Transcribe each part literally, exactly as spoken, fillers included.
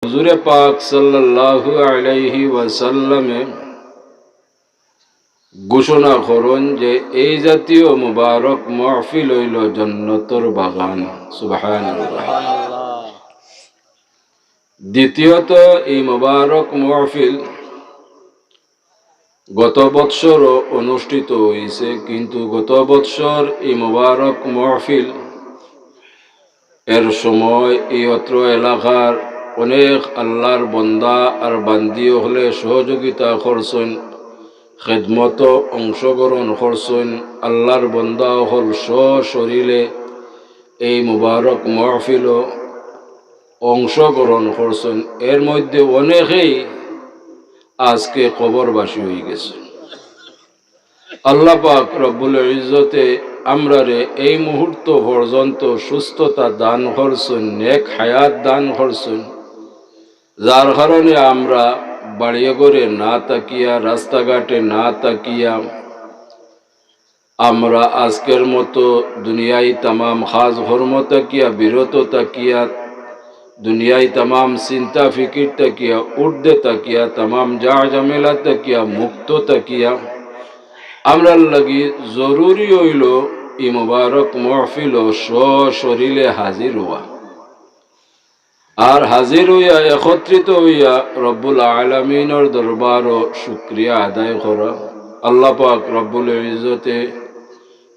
হুজুরে পাক সাল্লাল্লাহু আলাইহি ওয়াসাল্লামে ঘোষণা করইন যে এই জাতীয় মুবারক মাহফিল অইলো জান্নাতর বাগান। সুবহানাল্লাহ। দ্বিতীয়ত, এই মুবারক মাহফিল গত বৎসরও অনুষ্ঠিত অইছে, কিন্তু গত বৎসর এই মুবারক মাহফিল এর সময় এই অত্র এলাকার অনেক আল্লার বন্দা আর বান্দি অকলে সহযোগিতা করছইন, খেদমতো অংশগ্রহণ করছইন। আল্লার বন্দা অকল সশরীরে এই মুবারক মাহফিলো অংশগ্রহণ করছইন। এর মধ্যে অনেকেই আজকে কবরবাসী অইগেছইন। আল্লাহ পাক রব্বুল ইজ্জতে আমরারে এই মুহূর্ত পর্যন্ত সুস্থতা দান করছইন, নেক হায়াত দান করছইন, যার কারণে আমরা বাড়িঘরে না থাকিয়া, রাস্তাঘাটে না থাকিয়া, আমরা আজকের মতো দুনিয়াই তামাম কাজ কর্ম থাকিয়া বিরত থাকিয়া, দুনিয়াই তামাম চিন্তা ফিকির থাকিয়া, ঊর্ধ্বে থাকিয়া, তামাম যা ঝামেলা থাকিয়া মুক্ত থাকিয়া, আমরার লাগি জরুরি অইলো ই মুবারক মাহফিলো সশরীরে হাজির অওয়া। আর হাজির অইয়া, একত্রিত অইয়া রব্বুল আলামিনর দরবারো শুকরিয়া আদায় করা। আল্লাহ পাক রব্বুল ইজ্জতে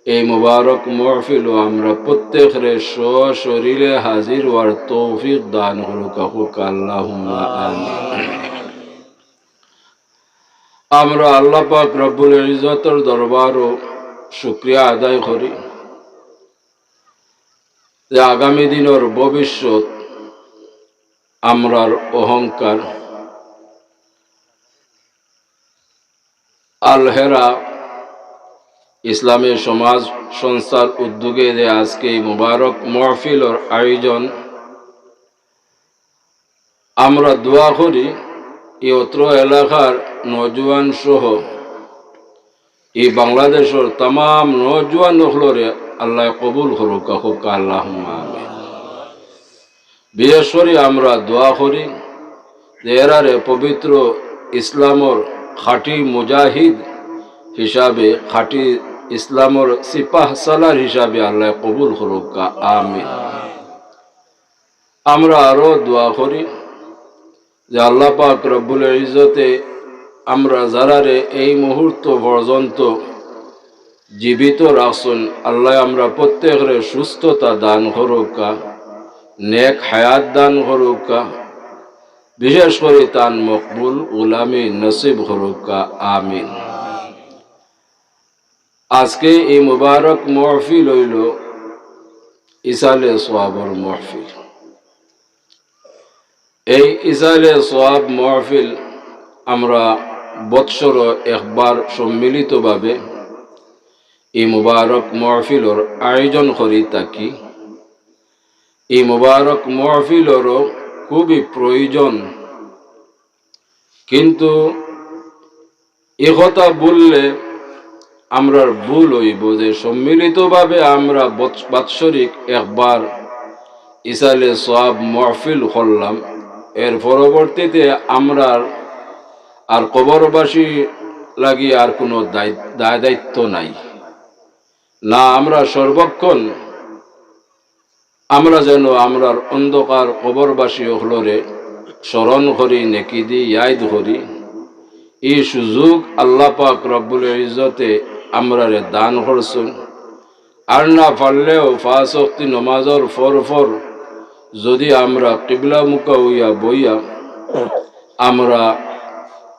এই মুবারক মাহফিলো আমরা প্রত্যেকরে সশরীরে হাজির অওয়ার তৌফিক দান করুক্কা, কউক্কা আল্লাহুম্মা আমিন। আমরা আল্লাহ পাক রব্বুল ইজ্জতর দরবারো শুকরিয়া আদায় করি যে আগামী দিনর ভবিষ্যৎ আমরার অহংকার। আল হেরা ইসলামী সমাজ সংস্থার উদ্যোগে যে আজকে এই মুবারক মাহফিলর আয়োজন, আমরা দোয়া করি, এই অত্র এলাকার নওজোয়ান সহ এই বাংলাদেশর তামাম নওজোয়ান অকলরে আল্লায় কবুল করুক্কা, কউক্কা আল্লাহুম্মা আমিন। বিশেষ করি আমরা দোয়া করি যে এরারে পবিত্র ইসলামর খাঁটি মুজাহিদ হিসাবে, খাঁটি ইসলামর সিপাহ সালার হিসাবে আল্লায় কবুল করুক্কা, আমিন। আমরা আরো দোয়া করি যে আল্লাহ পাক রব্বুল ইজ্জতে আমরা যারারে এই মুহূর্ত পর্যন্ত জীবিত রাখছইন, আল্লায় আমরা প্রত্যেকরে সুস্থতা দান করুক্কা, নেক হায়াত দান করুক্কা, বিশেষ করি তান মকবুল গুলামি নসিব করুক্কা, আমিন। আজকে এই মুবারক মাহফিল অইলো ইসালে সওয়াবর মাহফিল। এই ইসালে সওয়াব মাহফিল আমরা বৎসরো একবার সম্মিলিতভাবে এই মুবারক মাহফিলর আয়োজন করি থাকি। এই মুবারক মাহফিলরও খুবই প্রয়োজন, কিন্তু ই কথা বললে আমরার ভুল অইবো যে সম্মিলিতভাবে আমরা বৎস-, বাৎসরিক একবার ইসালে সওয়াব মাহফিল করলাম, এর পরবর্তীতে আমরার আর কবরবাসী লাগি আর কুনু দায়-, দায় দায়িত্ব নাই। না, আমরা সর্বক্ষণ আমরা যেন আমরার অন্ধকার কবরবাসী অকলরে স্মরণ করি, নেকি দি ইয়াদ করি। ই সুযোগ আল্লাহ পাক রব্বুল ইজ্জতে আমরারে দান করছইন। আর না পারলেও পাঁচ ওয়াক্তি নমাজর পর পর যদি আমরা কিবলামুখা অইয়া বইয়া আমরা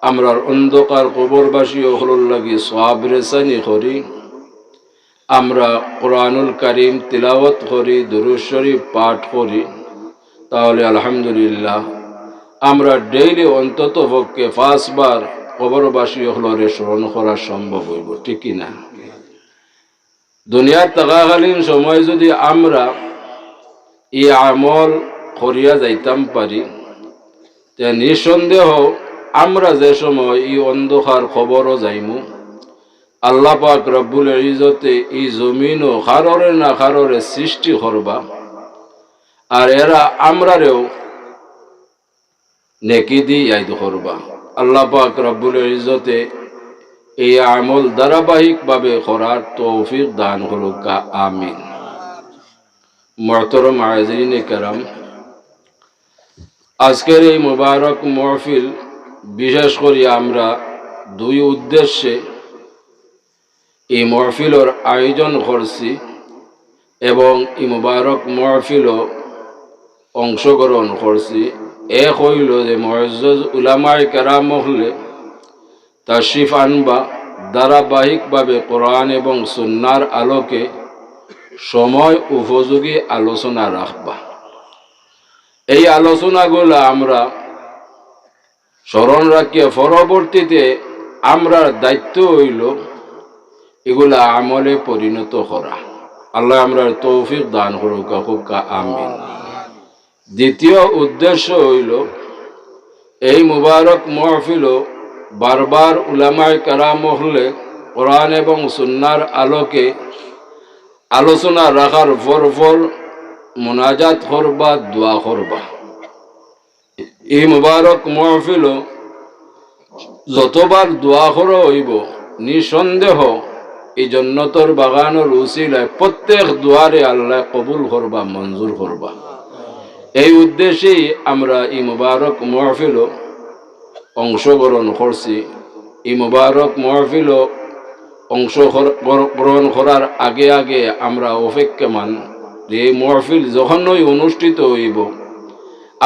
আমরার অন্ধকার কবরবাসী অকলর লাগি সওয়াব রেসানি করি, আমরা কোরআনুল কারীম তিলাওয়াত করি, দুরূদ শরীফ পাঠ করি, তাহলে আলহামদুলিল্লাহ আমরা ডেইলি অন্তত পক্ষে পাঁচবার কবরবাসী অকলরে স্মরণ করা সম্ভব অইবো, ঠিক কি না? দুনিয়াত থাকাকালীন সময় যদি আমরা ই আমল করিয়া যাইতাম পারি, তে নিঃসন্দেহ আমরা যে সময় ই অন্ধকার কবরো যাইমু, আল্লাহ পাক রব্বুল ইজ্জতে ই জমিনো কারোরে না কারোরে সৃষ্টি করবা, আর এরা আমরারেও নেকি দি ইয়াদ করবা। আল্লাহ পাক রব্বুল ইজ্জতে এই আমল ধারাবাহিকভাবে করার তৌফিক দান করুক্কা, আমিন। মুহতারাম হাজিরিনে কেরাম, আজকের এই মুবারক মহফিল বিশেষ করি আমরা দুই উদ্দেশ্যে এই মহফিলর আয়োজন করছি এবং এই মুবারক মহফিলও অংশগ্রহণ করছি। এক অইলো যে মুআজ্জাজ উলামায়ে কেরাম অকলে তাশরিফ আনবা, ধারাবাহিকভাবে কোরআন এবং সুন্নার আলোকে সময় উপযোগী আলোচনা রাখবা। এই আলোচনাগুলা আমরা স্মরণ রাখিয়া পরবর্তীতে আমরার দায়িত্ব অইলো এগুলা আমলে পরিণত করা। আল্লাহ আমরার তৌফিক দান করুক্কা, কউক্কা আমিন। দ্বিতীয় উদ্দেশ্য অইলো এই মুবারক মহফিলও বারবার উলামায়ে কেরাম অকলে কোরআন এবং সুন্নার আলোকে আলোচনা রাখার পর পর মুনাজাত করবা, দোয়া করবা। এই মুবারক মহফিলও যতবার দোয়া করা অইবো, নিঃসন্দেহ এই জন্নতর বাগানর উসিলায় প্রত্যেক দোয়ারে আল্লায় কবুল করবা, মঞ্জুর করবা। এই উদ্দেশ্যেই আমরা এই মুবারক মহফিলও অংশগ্রহণ করছি। এই মুবারক মহফিলও অংশ কর-, গ্র-, গ্রহণ করার আগে আগে আমরা অপেক্ষমান যে এই মহফিল যখনই অনুষ্ঠিত অইবো,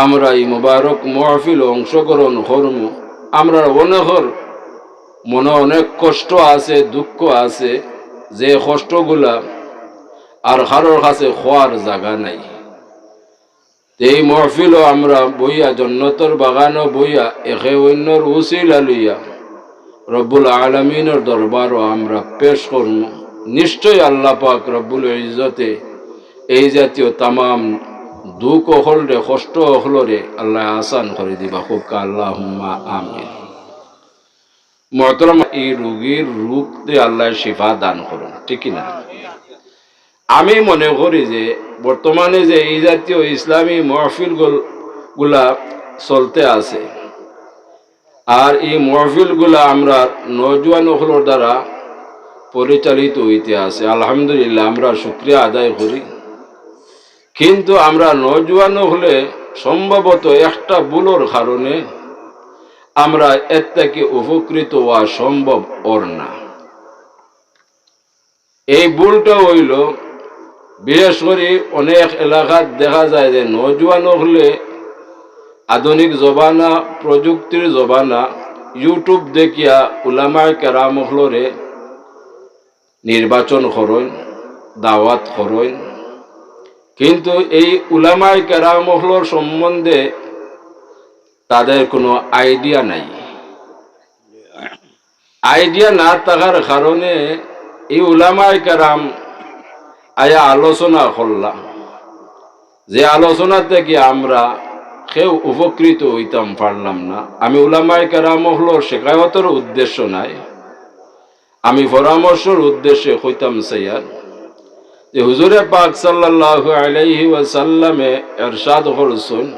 আমরা এই মুবারক মহফিলও অংশগ্রহণ করমু। আমরার অনেকর মনো অনেক কষ্ট আছে, দুঃখ আছে, যে কষ্টগুলা আর কারোর কাছে কওয়ার জাগা নাই। তে এই মহফিলও আমরা বইয়া, জন্নতর বাগানও বইয়া, একে অইন্যর উসিলা লইয়া রব্বুল আলামিনর দরবারও আমরা পেশ করমু। নিশ্চয় আল্লাহ পাক রব্বুল ইজ্জতে এই জাতীয় তামাম দুঃখ অকলরে, কষ্ট অকলরে আল্লায় আসান করি দিবা। কউক্কা আল্লাহুম্মা আমিন। মুহতারাম, এই রোগীর রোগ তে আল্লায় শিফা দান করুন, ঠিক কি না? আমি মনে করি যে বর্তমানে যে এই জাতীয় ইসলামী মহফিল গুল-, গুলা চলতে আছে, আর এই মহফিল গুলা আমরা নওজোয়ান অকলর দ্বারা পরিচালিত অইতে আছে, আলহামদুলিল্লাহ, আমরা শুকরিয়া আদায় করি। কিন্তু আমরা নওজোয়ান অকলে সম্ভবত একটা ভুলর কারণে আমরা এর থাকি উপকৃত অওয়া সম্ভব অর না। এই ভুলটা অইলো, বিশেষ করি অনেক এলাকাত দেখা যায় যে নওজোয়ান অকলে আধুনিক জমানা, প্রযুক্তির জমানা, YouTube দেখিয়া উলামায়ে কেরাম অকলরে নির্বাচন করইন, দাওয়াত করইন, কিন্তু এই উলামায়ে কেরাম অকলর সম্বন্ধে তাদের কোনো idea নাই। Idea না থাকার কারণে এই উলামায়ে কেরাম আয়া আলোচনা করলা, যে আলোচনা থাকি আমরা কেউ উপকৃত অইতাম পারলাম না। আমি উলামায়ে কেরাম অকলর শেকায়তর উদ্দেশ্য নায়, আমি পরামর্শর উদ্দেশ্যে কইতাম চাইয়ার যে হুজুরে পাক সাল্লাল্লাহু আলাইহি ওয়াসাল্লামে এরশাদ করছইন,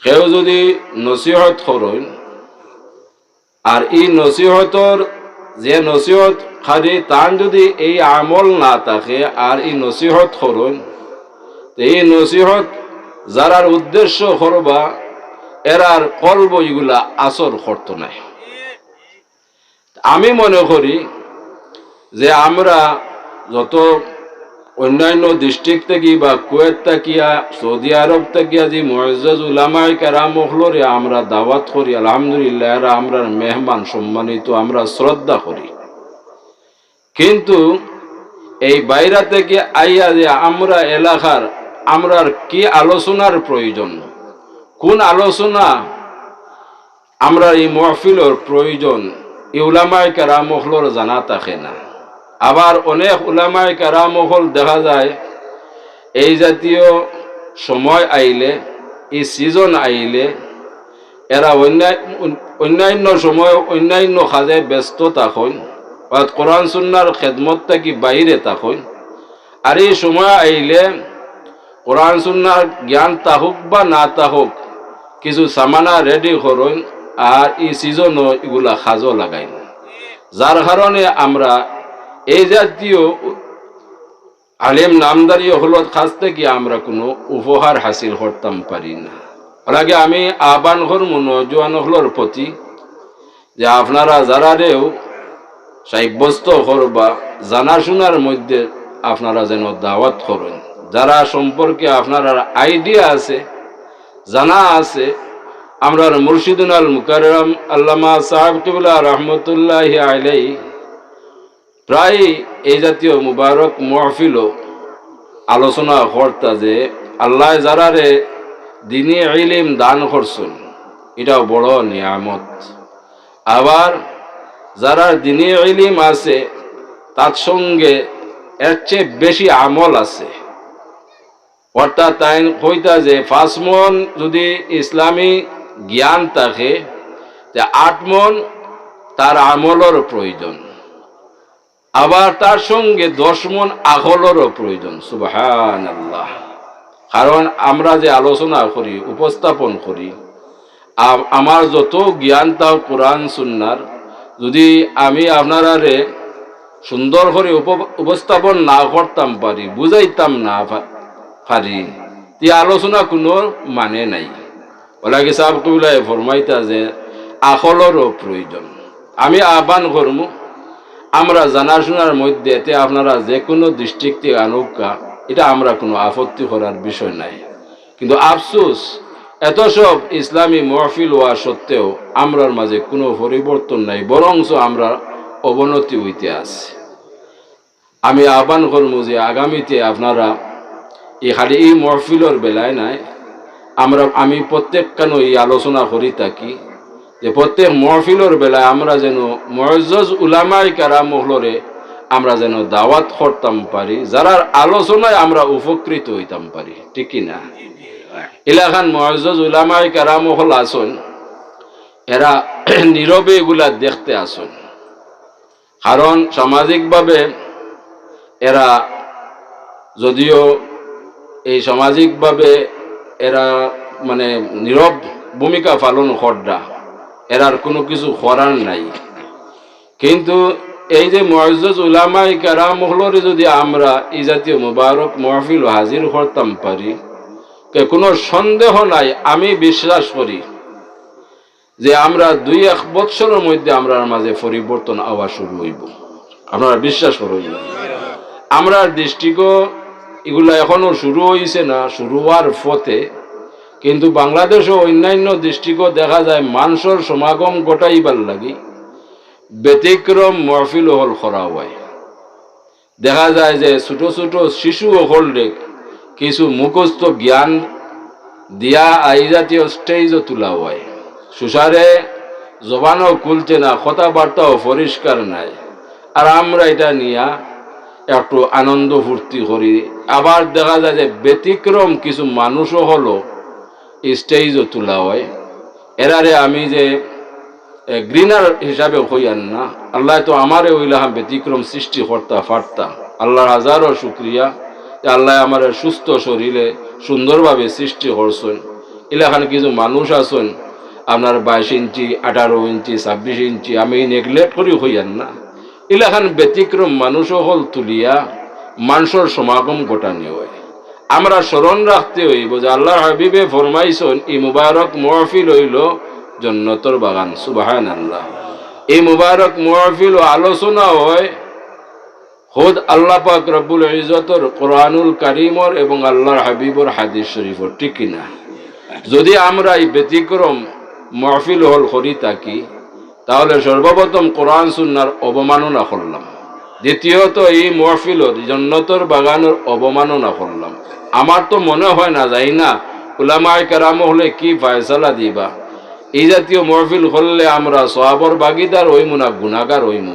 কেউ যদি নসিহত করইন, আর এই নসিহতর যে নসিহতকারী তান যদি এই আমল না থাকে আর এই নসিহত করইন, তো এই নসিহত যারার উদ্দেশ্য করবা, এরার কলবো ইগুলা আসর করতো নায়। আমি মনে করি যে আমরা যত অন্যান্য district থাকি বা কুয়েত থাকিয়া, সৌদি আরব থাকিয়া যে মুআজ্জাজ উলামায়ে কেরাম অকলরে আমরা দাওয়াত করি, আলহামদুলিল্লাহ, এরা আমরার মেহমান সম্মানিত, আমরা শ্রদ্ধা করি। কিন্তু এই বাইরা থাকি আইয়া যে আমরা এলাকার, আমরার কি আলোচনার প্রয়োজন, কোন আলোচনা আমরার এই মহফিলর প্রয়োজন, এই উলামায়ে কেরাম অকলর জানা থাকে না। আবার অনেক উলামায়ে কেরাম অকল দেখা যায় এই জাতীয় সময় আইলে, এই season আইলে, এরা অন্যায়-, অন্যান্য সময় অন্যান্য কাজে ব্যস্ত থাকইন, অর্থাৎ কোরআন সুন্নার খেদমত থাকি বাইরে থাকইন। আর এই সময় আইলে কোরআন সুন্নার জ্ঞান থাকুক বা না থাকুক, কিছু সামানা রেডি করইন, আর ই সিজনও ইগুলা কাজো লাগাইন, যার কারণে আমরা এই জাতীয় আলিম নামদারি অকলর কাছ থাকি আমরা কুনু উপকার হাসিল করতাম পারি না। অর লাগি আমি আহ্বান করমু নওজোয়ান অকলর প্রতি যে আপনারা যারারেও সাব্যস্ত করবা, জানাশুনার মধ্যে আপনারা যেন দাওয়াত করইন। যারা সম্পর্কে আপনারার আইডিয়া আছে, জানা আছে, আমরার মুর্শিদুনাল মুকাররম আল্লামা সাহেব কিবলা রহমতুল্লাহি আলাইহি প্রায় এই জাতীয় মুবারক মহফিলো আলোচনা করতা যে আল্লায় যারারে দিনি ইলিম দান করছইন, ইটাও বড় নিয়ামত। আবার যারার দিনি ইলিম আছে, তার সঙ্গে এর চেয়ে বেশি আমল আছে। অর্থাৎ তাইন কইতা যে পাঁচ মণ যদি ইসলামী জ্ঞান থাকে, তে আট মণ তার আমলর প্রয়োজন, আবার তার সঙ্গে দশ মণ আকলরও প্রয়োজন। সুবহানাল্লাহ। কারণ আমরা যে আলোচনা করি, উপস্থাপন করি, আ-, আমার যত জ্ঞান তাও কোরআন সুন্নার, যদি আমি আপনারারে সুন্দর করি উপ-, উপস্থাপন না করতাম পারি, বুঝাইতাম না পা-, পারি, তে আলোচনা কুনু মানে নাই। অর লাগি সাহেব কিবলায় ফরমাইতা যে আকলরও প্রয়োজন। আমি আহ্বান করমু, আমরা জানাশুনার মধ্যে এতে আপনারা যে কুনু ডিস্ট্রিক্ট থাকি আনউক্কা, ইটা আমরা কুনু আপত্তি করার বিষয় নাই। কিন্তু আফসোস, এত সব ইসলামী মহফিল অওয়া সত্ত্বেও আমরার মাঝে কুনু পরিবর্তন নাই, বরঞ্চ আমরার অবনতি অইতে আছে। আমি আহ্বান করমু যে আগামীতে আপনারা ই খালি ই মহফিলর বেলায় নায়, আমরা, আমি প্রত্যেকখানো ই আলোচনা করি থাকি যে প্রত্যেক মহফিলর বেলায় আমরা যেন মুআজ্জাজ উলামায়ে কেরাম অকলরে আমরা যেন দাওয়াত করতাম পারি, যারার আলোচনায় আমরা উপকৃত অইতাম পারি, ঠিক কি না? ইলাখান মুআজ্জাজ উলামায়ে কেরাম অকল আছইন, এরা নীরবে ইগুলা দেখতে আছইন। কারণ সামাজিকভাবে এরা, যদিও এই সামাজিকভাবে এরা মানে নীরব ভূমিকা পালন কররা, এরার কুনু কিছু করার নাই, কিন্তু এই যে মুআজ্জাজ উলামায়ে কেরাম অকলরে যদি আমরা ই জাতীয় মুবারক মহফিলো হাজির করতাম পারি, তে কুনু সন্দেহ নাই, আমি বিশ্বাস করি যে আমরা দুই এক বৎসরর মধ্যে আমরার মাঝে পরিবর্তন আওয়া শুরু অইবো। আপনারা বিশ্বাস করইন, আমরার ডিস্ট্রিক্টও ইগুলা এখনো শুরু অইছে না, শুরু অওয়ার পথে। কিন্তু বাংলাদেশও অন্যান্য ডিস্ট্রিক্টও দেখা যায় মানষর সমাগম ঘটাইবার লাগি ব্যতিক্রম মহফিল অকল করা অয়। দেখা যায় যে ছোট ছোট শিশু অকলরে কিছু মুখস্থ জ্ঞান দিয়া ই জাতীয় স্টেজও তুলা অয়। সুসারে জবানও খুলছে না, কথাবার্তাও পরিষ্কার নাই। আর আমরা ইটা নিয়া একটু আনন্দ ফুর্তি করি। আবার দেখা যায় যে ব্যতিক্রম কিছু মানুষ অকলও স্টেজও তুলা অয়। এরারে আমি যে, এ, ঘৃণার হিসাবে কইয়ার না। আল্লায় তো আমারে অইলাখান ব্যতিক্রম সৃষ্টি করতা পারতা। আল্লার হাজারো শুকরিয়া যে আল্লায় আমারে সুস্থ শরীরে সুন্দরভাবে সৃষ্টি করছইন। ইলাখান কিছু মানুষ আছইন, আপনার বাইশ ইঞ্চি, আঠারো ইঞ্চি, ছাব্বিশ ইঞ্চি, আমি নেগলেক্ট করি কইয়ার না। ইলাখান ব্যতিক্রম মানুষ অকল তুলিয়া মানষর সমাগম ঘটানি অয়। আমরা স্মরণ রাখতে অইবো যে আল্লার হাবিবে ফরমাইছইন, "ই মুবারক মহফিল অইলো জন্নতর বাগান।" সুবহানাল্লাহ। ই মুবারক মহফিলো আলোচনা অয় খুদ আল্লাহ পাক রব্বুল ইজ্জতর কোরআনুল কারীমর এবং আল্লার হাবিবর হাদিস শরীফর, ঠিক কি না? যদি আমরা ই ব্যতিক্রম মহফিল অকল করি থাকি, তাহলে সর্বপ্রথম কোরআন সুন্নার অবমাননা করলাম, দ্বিতীয়ত ই মহফিলর জন্নতর বাগানর অবমাননা করলাম। আমার তো মনে হয় না, জানি না উলামায়ে কেরাম অকলে কি ফয়সালা দিবা। ই জাতীয় মহফিল করলে আমরা সওয়াবর ভাগীদার অইমু না গুনাগার অইমু,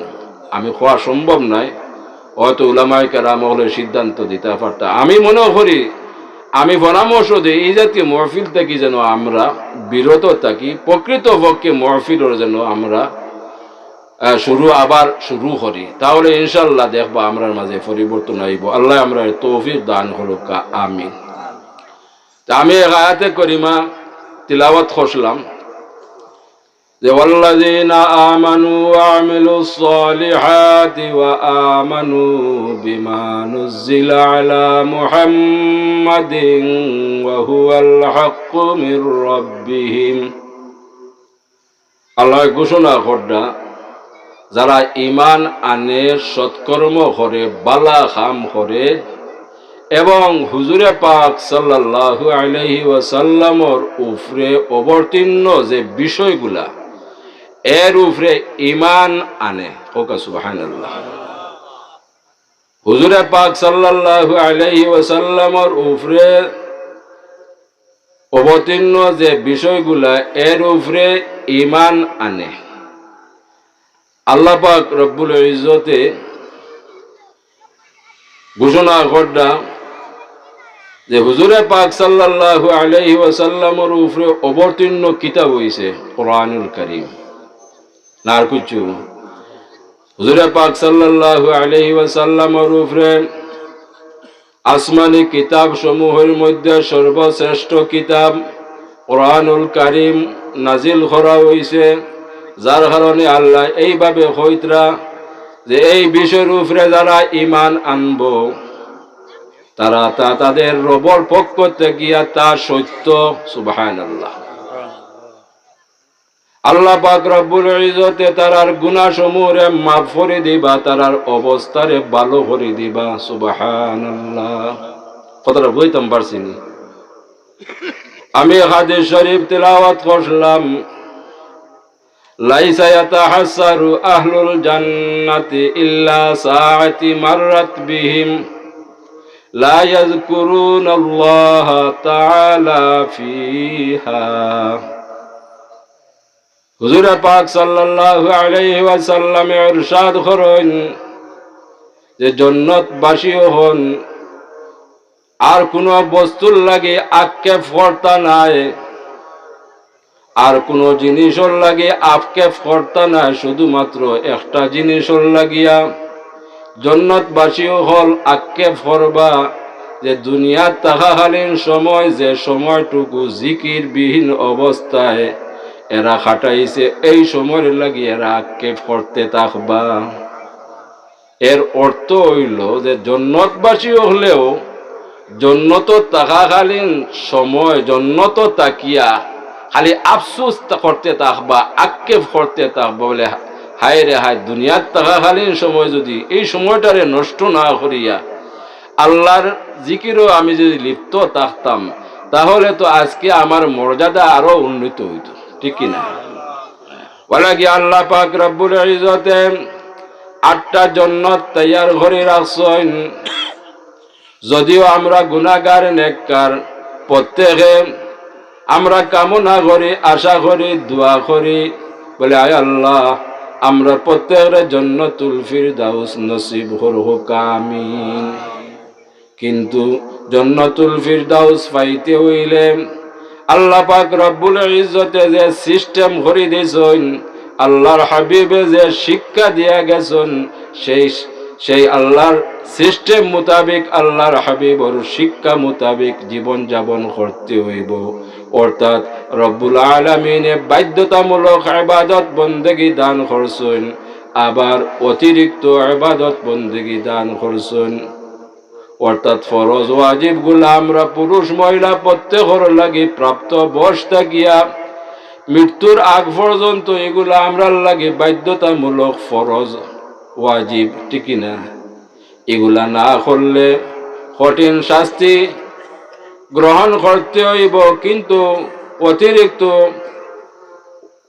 আমি কওয়া সম্ভব নায়। হয়তো উলামায়ে কেরাম অকলে সিদ্ধান্ত দিতা পারতা। আমি মনে করি, আমি পরামর্শ দেই, ই জাতীয় মহফিল থাকি যেন আমরা বিরত থাকি, প্রকৃতপক্ষে মহফিলর যেন আমরা, আহ, শুরু, আবার শুরু করি, তাহলে ইনশাআল্লাহ দেখবা আমরার মাঝে পরিবর্তন আইবো। আল্লায় আমরারে তৌফিক দান করুক্কা, আমিন। তে আমি এক আয়াতে করিমা তিলাওয়াত করছিলাম যে, "ওয়াল্লাযীনা আমানু ওয়া আমিলুস সালিহাতি ওয়া আমানু বিমা নুজ্জিলা আলা মুহাম্মাদিন ওয়া হুয়াল হাক্কু মির রাব্বিহিম।" আল্লায় ঘোষণা কররা, যারা ঈমান আনে, সৎকর্ম করে, ভালা কাম করে এবং হুজুরে পাক সাল্লাল্লাহু আলাইহি ওয়াসাল্লামর উপরে অবতীর্ণ যে বিষয়গুলা, এর উপরে ঈমান আনে। কউক্কা সুবহানাল্লাহ। হুজুরে পাক সাল্লাল্লাহু আলাইহি ওয়াসাল্লামর উপরে অবতীর্ণ যে বিষয়গুলা, এর উপরে ঈমান আনে। আল্লাহ পাক রব্বুল ইজ্জতে ঘোষণা কররা যে হুজুরে পাক সাল্লাল্লাহু আলাইহি ওয়াসাল্লামর উপরে অবতীর্ণ কিতাব অইছে কোরআনুল কারীম। না আর কিচ্ছু? হুজুরে পাক সাল্লাল্লাহু আলাইহি ওয়াসাল্লামর উপরে আসমানি কিতাব সমূহের মধ্যে সর্বশ্রেষ্ঠ কিতাব কোরআনুল কারীম নাজিল করা অইছে, যার কারণে আল্লায় এইভাবে কইতরা যে এই বিষয়র উপরে যারা ঈমান আনবো, তারা তা তাদের রবর পক্ষ থাকিয়া তা সত্য। সুবহানাল্লাহ। আল্লাহ পাক রব্বুল ইজ্জতে তারার গুনাহ সমূহরে মাফ করি দিবা, তারার অবস্থারে ভালো করি দিবা। সুবহানাল্লাহ। কথাটা বুঝতাম পারছি নি? আমি হাদিস শরীফ তিলাওয়াত করলাম, "লাইসা ইয়াতাহাসসারু আহলুল জান্নাতি ইল্লা সাআতি মাররাত বিহিম, লা ইয়াযকুরুনাল্লাহা তাআলা ফিহা।" হুজুরে পাক সাল্লাল্লাহু আলাইহি ওয়াসাল্লামে ইরশাদ করইন যে জন্নতবাসী অকল আর কুনু বস্তুর লাগি আক্ষেপ করতা নায়, আর কুনু জিনিসর লাগি আক্ষেপ করতা নায়, শুধুমাত্র একটা জিনিসর লাগিয়া জন্নতবাসী অকল আক্ষেপ করবা যে দুনিয়াত থাকাকালীন সময় যে সময়টুকু জিকিরবিহীন অবস্থায় এরা কাটাইছে, এই সময়র লাগি এরা আক্ষেপ করতে থাকবা। এর অর্থ অইলো যে জন্নতবাসী অকলেও জন্নতো থাকাকালীন সময় জন্নতো থাকিয়া খালি আফসোস তা-, করতে থাকবা, আক্ষেপ করতে থাকবা, বলে, "হায় রে হায়, দুনিয়াত থাকাকালীন সময় যদি এই সময়টারে নষ্ট না করিয়া আল্লাহর জিকিরো আমি যদি লিপ্ত থাকতাম, তাহলে তো আজকে আমার মর্যাদা আরো উন্নীত অইতো।" ঠিক কি না? অলাগি আল্লাহ পাক রব্বুল ইজ্জতে আটটা জন্নত তৈয়ার করি রাখছইন। যদিও আমরা গুনাহগার নেককার, প্রত্যেকে আমরা কামনা করি, আশা করি, দোয়া করি, বলি, "আয় আল্লাহ, আমরা প্রত্যেকরে জন্নতুল ফিরদাউস নসিব করুক, আমিন।" কিন্তু জন্নতুল ফিরদাউস পাইতে অইলে আল্লাহ পাক রব্বুল ইজ্জতে যে সিস্টেম করি দিছইন, আল্লাহর হাবিবে যে শিক্ষা দিয়া গেছইন, সেই, সেই আল্লাহর সিস্টেম মোতাবেক, আল্লাহর হাবিবর শিক্ষা মোতাবেক জীবন যাপন করতে অইবো। অর্থাৎ রব্বুল আলামিনে বাধ্যতামূলক ইবাদত বন্দেগী দান করছইন, আবার অতিরিক্ত ইবাদত বন্দেগী দান করছইন। অর্থাৎ ফরজ ওয়াজিবগুলা আমরা পুরুষ মহিলা প্রত্যেকর লাগি প্রাপ্ত বয়স থাকিয়া মৃত্যুর আগ পর্যন্ত এগুলা আমরার লাগি বাধ্যতামূলক ফরজ ওয়াজিব, ঠিক কি না? এগুলা না করলে কঠিন শাস্তি গ্রহণ করতে অইবো, কিন্তু অতিরিক্ত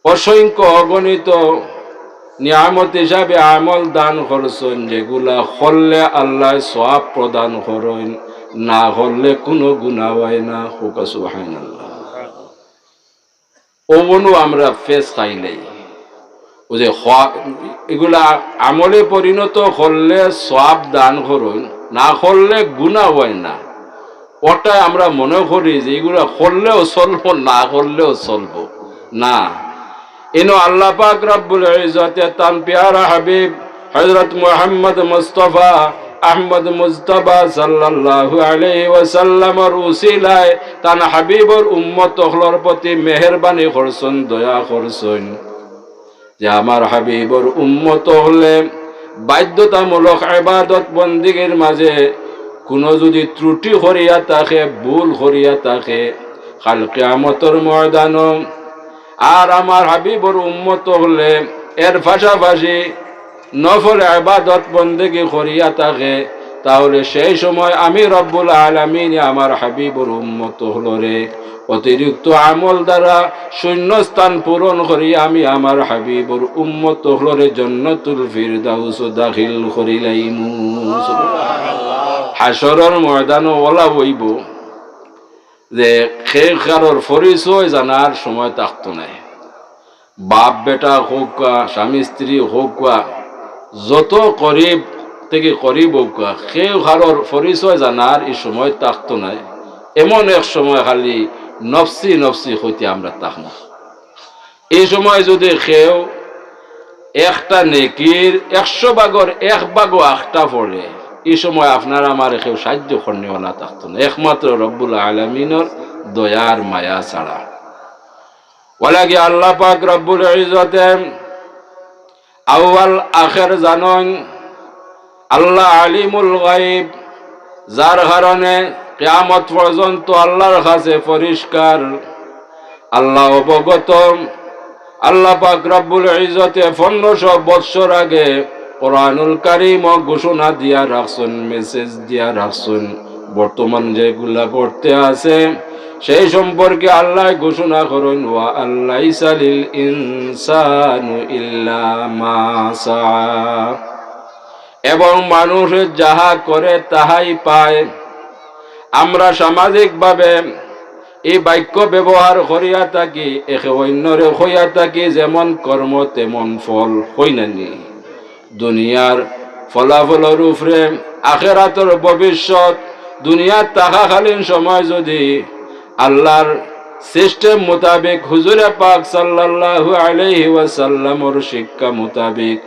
অসংখ্য অগণিত নিয়ামত হিসাবে আমল দান করছইন, যেগুলা করলে আল্লায় সওয়াব প্রদান করইন, না করলে কুনু গুনাহ অয় না। কউক্কা সুবহানাল্লাহ। অউ অনো আমরা ফেস খাইলাই। অউ যে খোয়া-, এগুলা আমলে পরিণত করলে সওয়াব দান করইন, না করলে গুনাহ অয় না। অটায় আমরা মনে করি যে এগুলা করলেও চলবো, না করলেও চলবো। না, ইনো আল্লাহ পাক রব্বুল ইজ্জতে তান পিয়ারা হাবিব হযরত মুহাম্মদ মুস্তাফা আহমদ মুজতবা সাল্লাল্লাহু আলাইহি ওয়াসাল্লামর উসিলায় তান হাবিবর উম্মত অকলর প্রতি মেহেরবানি করছইন, দয়া করছইন। যে আমার হাবিবর উম্মত অকলে বাধ্যতামূলক ইবাদত বন্দিগির মাঝে কুনু যুদি ত্রুটি করিয়া থাকে, ভুল করিয়া থাকে, কাল কিয়ামতর ময়দানো আর আমার হাবিবর উম্মত অকলে এর পাশাপাশি নফল ইবাদত বন্দেগি করিয়া থাকে, তাহলে সেই সময় আমি রব্বুল আলামিনে আমার হাবিবর উম্মত অকলরে অতিরিক্ত আমল দ্বারা শূন্যস্থান পূরণ করি আমি আমার হাবিবর উম্মত অকলরে জান্নাতুল ফিরদাউসো দাখিল করিলাইমু। হাশরর ময়দানো অলা অইবো যে কেউ কারোর পরিচয় জানার সময় থাকতো নায়। বাপ বেটা হউক্কা, স্বামী স্ত্রী হউক্কা, যত করিব থাকি করিব হউক্কা, কেউ কারোর পরিচয় জানার ই সময় থাকতো নায়। এমন এক সময় খালি নফসি নফসি কইতে আমরা থাকমু। ই সময় যুদি কেউ একটা নেকির একশো ভাগর এক ভাগও আখতা পড়ে, ই সময় আপনার আমার কেউ সাহায্য করনেওয়ালা থাকতো নায়, একমাত্র রব্বুল আলামিনর দয়ার মায়া ছাড়া। অলাগি আল্লাহ পাক রব্বুল ইজ্জতে আউয়াল আখের জানইন, আল্লাহ আলিমুল গায়ব, যার কারণে কিয়ামত পর্যন্ত আল্লাহর কাছে পরিষ্কার, আল্লাহ অবগত। আল্লাহ পাক রব্বুল ইজ্জতে পনেরোশো বৎসর আগে কোরআনুল কারীমো ঘোষণা দিয়া রাখছইন, মেসেজ দিয়া রাখছইন। বর্তমান যেগুলা ঘটতে আছে, সেই সম্পর্কে আল্লাহ ঘোষণা করইন, "ওয়া আল্লাইসা লিল ইনসানু ইল্লা মা সাআ।" এবং মানুষে যাহা করে তাহাই পায়। আমরা সামাজিকভাবে এই বাক্য ব্যবহার করিয়া থাকি, একে অন্যরে কইয়া থাকি, যেমন কর্ম তেমন ফল, কই না নি? দুনিয়ার ফলাফলর উপরে আখেরাতর ভবিষ্যৎ, দুনিয়াত থাকাকালীন সময় যুদি আল্লাহর সিস্টেম মোতাবেক, হুজুরে পাক সাল্লাল্লাহু আলাইহি ওয়াসাল্লামর শিক্ষা মোতাবেক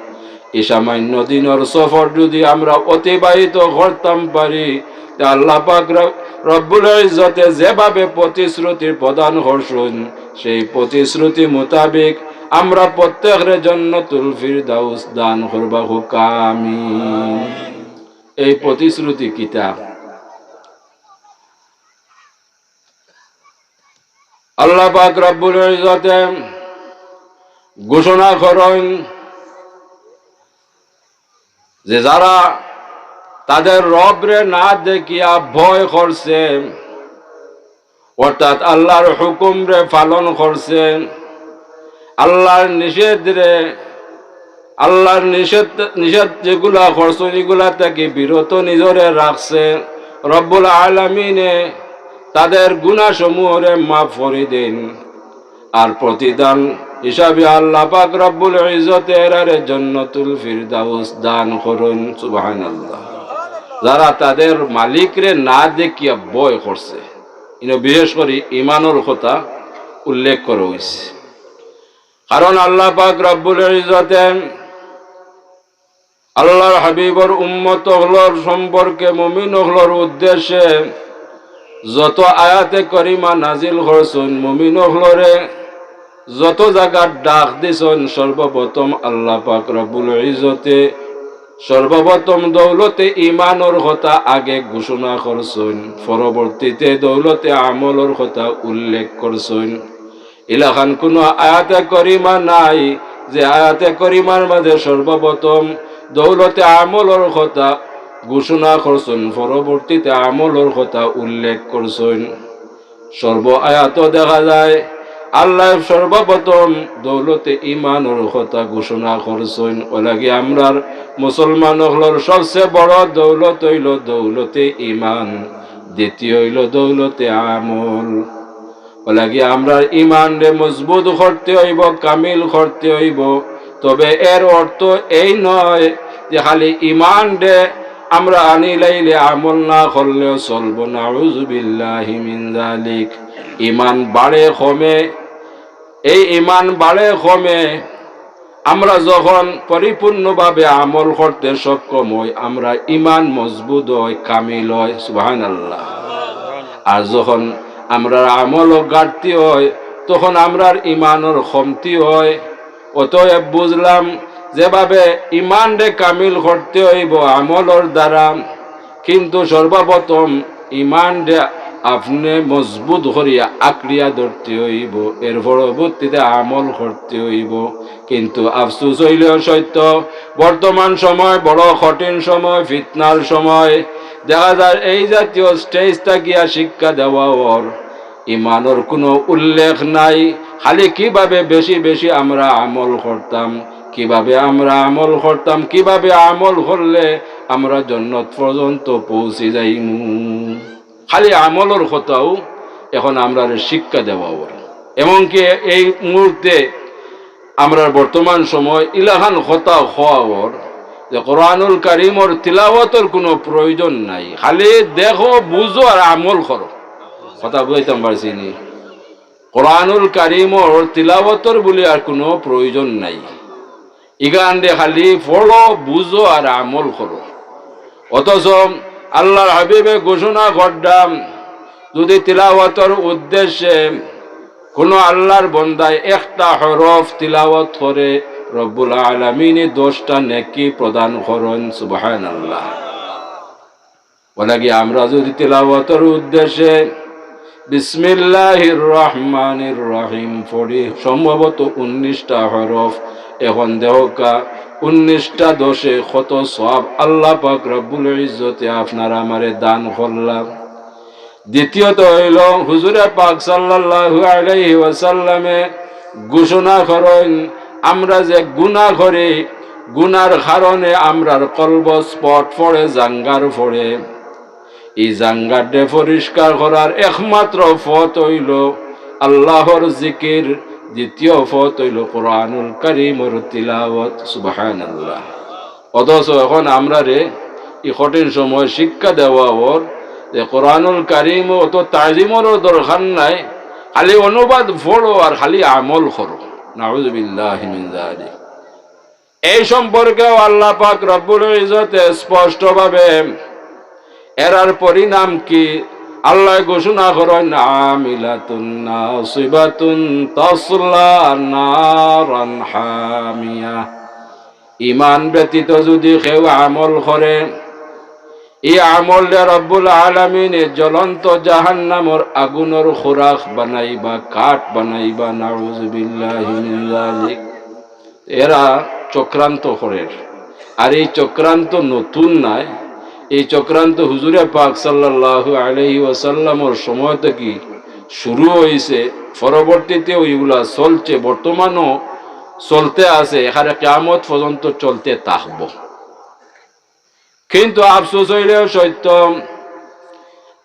ই সামান্য দিনর সফর যুদি আমরা অতিবাহিত করতাম পারি, তে আল্লাহ পাক রব-, রব্বুল ইজ্জতে যেভাবে প্রতিশ্রুতি প্রদান করছইন, সেই প্রতিশ্রুতি মোতাবেক আমরা প্রত্যেকরে জান্নাতুল ফিরদাউস দান করবা, কউক্কা আমিন। এই প্রতিশ্রুতি কিতা? আল্লাহ পাক রব্বুল ইজ্জতে ঘোষণা করইন যে যারা তাদের রবরে না দেখিয়া ভয় করছে, অর্থাৎ আল্লাহর হুকুমরে পালন করছে, আল্লাহর নিষেধরে, আল্লাহর নিষেধ, নিষেধ যেগুলা করছইন, ইগুলা থাকি বিরত নিজরে রাখছে, রব্বুল আলামিনে তাদের গুনাহসমূহরে মাফ করি দেইন। আর প্রতিদান হিসাবে আল্লাহ পাক রব্বুল ইজ্জতে এরারে জান্নাতুল ফিরদাউস দান করইন। সুবহানাল্লাহ। যারা তাদের মালিকরে না দেখিয়া ভয় করছে, ইনো বিশেষ করি ইমানর কথা উল্লেখ করা অইছে। কারণ আল্লাহ পাক রব্বুল ইজ্জতে আল্লাহর হাবিবর উম্মত অকলর সম্পর্কে মুমিন অকলর উদ্দেশ্যে যত আয়াতে করিমা নাজিল করছইন, মুমিন অকলরে যত জাগাত ডাক দিছইন, সর্বপ্রথম আল্লাহ পাক রব্বুল ইজ্জতে সর্বপ্রথম দৌলতে ইমানর কথা আগে ঘোষণা করছইন, পরবর্তীতে দৌলতে আমলর কথা উল্লেখ করছইন। ইলাখান কুনু আয়াতে করিমা নাই যে আয়াতে করিমার মাঝে সর্বপ্রথম দৌলতে আমলর কথা ঘোষণা করছইন, পরবর্তীতে আমলর কথা উল্লেখ করছইন। সর্ব আয়াতো দেখা যায় আল্লাহ সর্বপ্রথম দৌলতে ইমানর কথা ঘোষণা করছইন। অলাগি আমরার মুসলমান অকলর সবচেয়ে বড় দৌলত অইলো দৌলতে ইমান, দ্বিতীয় অইলো দৌলতে আমল। অলাগি আমরার ইমানরে মজবুত করতে অইবো, কামিল করতে অইবো। তবে এর অর্থ এই নয় যে খালি ইমানরে আমরা আনিলাইলে আমল না করলেও চলবো, নাউজুবিল্লাহি মিন যালিক। ইমান বাড়ে কমে, এই ইমান বাড়ে কমে, আমরা যখন পরিপূর্ণভাবে আমল করতে সক্ষম হই, আমরা ইমান মজবুত হয়, কামিল হয়, সুবহানাল্লাহ। আর যখন আমরার আমলও ঘাটতি হয়, তখন আমরার ইমানর কমতি হয়। অতএব বুঝলাম, যেভাবে ইমানরে কামিল করতে হইব আমলর দ্বারা, কিন্তু সর্বপ্রথম ইমানরে আপনে মজবুত করিয়া আঁকড়িয়া ধরতে হইব, এর পরবর্তীতে আমল করতে হইব। কিন্তু আফসোস হইলেও সত্য, বর্তমান সময় বড় কঠিন সময়, ফিতনার সময়। দেখা যায় এই জাতীয় স্টেজ থাকিয়া শিক্ষা দেওয়া অর, ইমানর কোনো উল্লেখ নাই। খালি কিভাবে বেশি বেশি আমরা আমল করতাম, কিভাবে আমরা আমল করতাম, কিভাবে আমল করলে আমরা জন্নত পর্যন্ত পৌঁছি যাইমু। খালি আমলর কথাও এখন আমরারে শিক্ষা দেওয়া অর। এমনকি এই মুহূর্তে আমরার বর্তমান সময় ইলাখান কথা কওয়া অর যে কোরআনুল কারীমর তিলাওয়াতর কোনো প্রয়োজন নাই, খালি দেখো, বুঝো আর আমল করো। কথা বুঝাইতাম পারছি নি? কোরআনুল কারীমর তিলাওয়াতর বুলি আর কোনো প্রয়োজন নাই। ইখানরে খালি পড়ো, বুঝো আর আমল করো। অথচ আল্লাহর হাবিবে ঘোষণা করলাম, যদি তিলাওয়াতর উদ্দেশ্যে কোনো আল্লাহর বন্দায় একটা হরফ তিলাওয়াত করে, রব্বুল আলামিনে দশটা নেকি প্রদান করেন। সুবহানাল্লাহ। বলে কি, আমরা যদি তিলাওয়াতর উদ্দেশ্যে বিসমিল্লাহির রহমানির রহিম পড়ি, সম্ভবত উনিশটা হরফ, এখন দেখউক্কা উনিশটা দশে কত সওয়াব আল্লাহ পাক রব্বুল ইজ্জতে আপনার আমারে দান করলা। দ্বিতীয়ত হইল, হুজুরে পাক সাল্লাল্লাহু আলাইহি ওয়াসাল্লামে ঘোষণা করেন, আমরা যে গুনাহ করি, গুনার কারণে আমরার কলব স্পট পড়ে, জাঙ্গার পড়ে। এই জাঙ্গারে পরিষ্কার করার একমাত্র পথ হইল আল্লাহর জিকির, দ্বিতীয় পথ হইল কোরআনুল কারীমর তিলাওয়াত। সুবহানাল্লাহ। অথচ এখন আমরারে এই কঠিন সময় শিক্ষা দেওয়া অর যে কোরআনুল কারীম অত তাজিমরও দরকার নাই, খালি অনুবাদ পড়ো আর খালি আমল করো। নাউজুবিল্লাহি মিন যালিক। এই সম্পর্কেও আল্লাহ পাক রব্বুল ইজ্জতে স্পষ্টভাবে এরার পরিণাম কি আল্লাহ ঘোষণা করেন, আমিলাতুন নাসিবাতুন তাসলা নারান হামিয়া। ইমান ব্যতীত যদি কেউ আমল করে, এই আমলরে রব্বুল আলামিনে জ্বলন্ত জাহান্নামর আগুনর খোরাক বানাইবা, কাঠ বানাইবা। নাউজুবিল্লাহি মিন যালিক। এরা চক্রান্ত করের। আর এই চক্রান্ত নতুন নায়, এই চক্রান্ত হুজুরে পাক সাল্লাল্লাহু আলাইহি ওয়াসাল্লামর সময় থাকি শুরু হইছে, পরবর্তীতেও ইগুলা চলছে, বর্তমানও চলতে আছে, একেবারে কিয়ামত পর্যন্ত চলতে থাকবো। কিন্তু আফসোস হইলেও সত্য,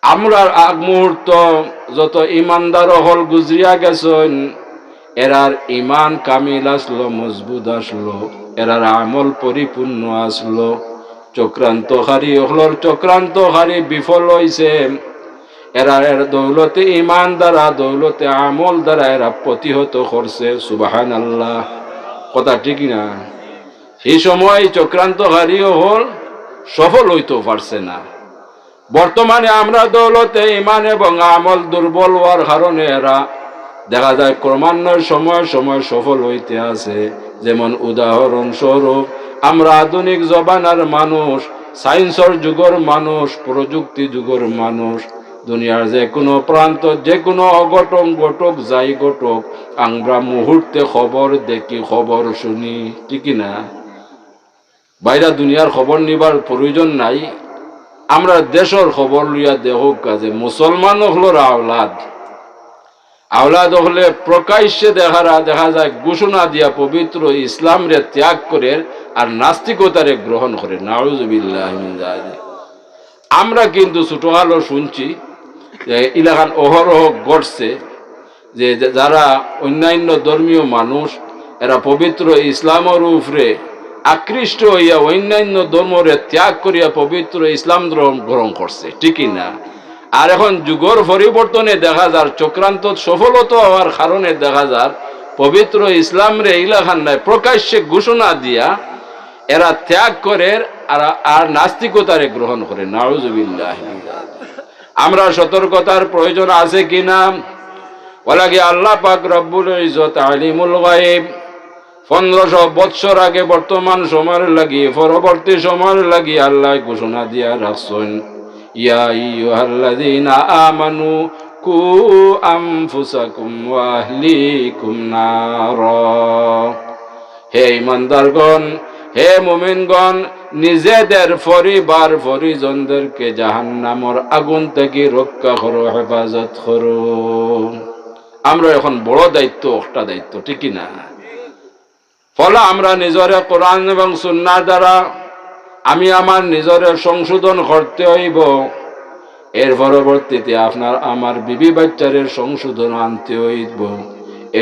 আমরার আগ মুহূর্ত যত ইমানদার অকল গুজরিয়া গেছইন, এরার ইমান কামিল আছলো, মজবুত আছলো, এরার আমল পরিপূর্ণ আছলো। চক্রান্তকারী অকলর চক্রান্তকারী বিফল হইছে। এরা এর দৌলতে ইমান দ্বারা, দৌলতে আমল দ্বারা এরা প্রতিহত করছে। সুবহানাল্লাহ। কথা ঠিক না? সেই সময় চক্রান্তকারী অকল সফল হইতেও পারছে না। বর্তমানে আমরা দৌলতে ইমান এবং আমল দুর্বল হওয়ার কারণে এরা দেখা যায় ক্রমান্বয়ে সময় সময় সফল হইতে আছে। যেমন উদাহরণস্বরূপ, আমরা আধুনিক জমানার মানুষ, সায়েন্সর যুগর মানুষ, প্রযুক্তি যুগর মানুষ, দুনিয়ার যে কোনো প্রান্ত, যে কোনো অঘটন ঘটুক, যাই ঘটুক, আমরা মুহূর্তে খবর দেখি, খবর শুনি, ঠিক কি না? বাইরা দুনিয়ার খবর নিবার প্রয়োজন নাই। আমরা দেশর খবর লইয়া দেখউক্কা যে মুসলমান অকলর আওলাদ, আওলাদ অকলে প্রকাশ্যে দেখারা, দেখা যায় ঘোষণা দিয়া পবিত্র ইসলামরে ত্যাগ করের আর নাস্তিকতারে গ্রহণ করের। নাউজুবিল্লাহি মিন যালিক। আমরা কিন্তু ছোটকালো শুনছি যে ইলাখান অহরহ ঘটছে, যে যে-, যারা অন্যান্য ধর্মীয় মানুষ, এরা পবিত্র ইসলামর উপরে আকৃষ্ট হইয়া অন্যান্য ধর্মরে ত্যাগ করিয়া পবিত্র ইসলাম ধর্ম গ্রহণ করছে, ঠিক কি না? আর এখন যুগর পরিবর্তনে দেখা যার চক্রান্ত সফলতা হওয়ার কারণে দেখা যার পবিত্র ইসলামরে ইলাখান নাই প্রকাশ্যে ঘোষণা দিয়া এরা ত্যাগ করের আর, আর নাস্তিকতারে গ্রহণ করে। নাউজুবিল্লাহ। আমরা সতর্কতার প্রয়োজন আছে কিনা? ওলাকি আল্লাহ পাক রব্বুল ইজ্জত আলিমুল গায়ব পনেরোশো বৎসর আগে বর্তমান সময়ের লাগি, পরবর্তী সময়ের লাগি আল্লাহ ঘোষণা দিয়া রাখছইন, ইয়া আইয়ুহাল্লাযীনা আমানু কু আনফুসাকুম ওয়া আহলিকুম নারা। হে ইমানদারগণ, হে মুমিনগণ, নিজেদের পরিবার পরিজনদেরকে জাহান্নামর আগুন থাকি রক্ষা করো, হেফাজত করো। আমরা এখন বড় দায়িত্ব, একটা দায়িত্ব, ঠিক কি না? ফলে আমরা নিজরে কোরআন এবং সুন্নাহর দ্বারা আমি আমার নিজরে সংশোধন করতে অইবো। এর পরবর্তীতে আপনার আমার বিবি বাচ্চারে সংশোধন আনতে অইবো।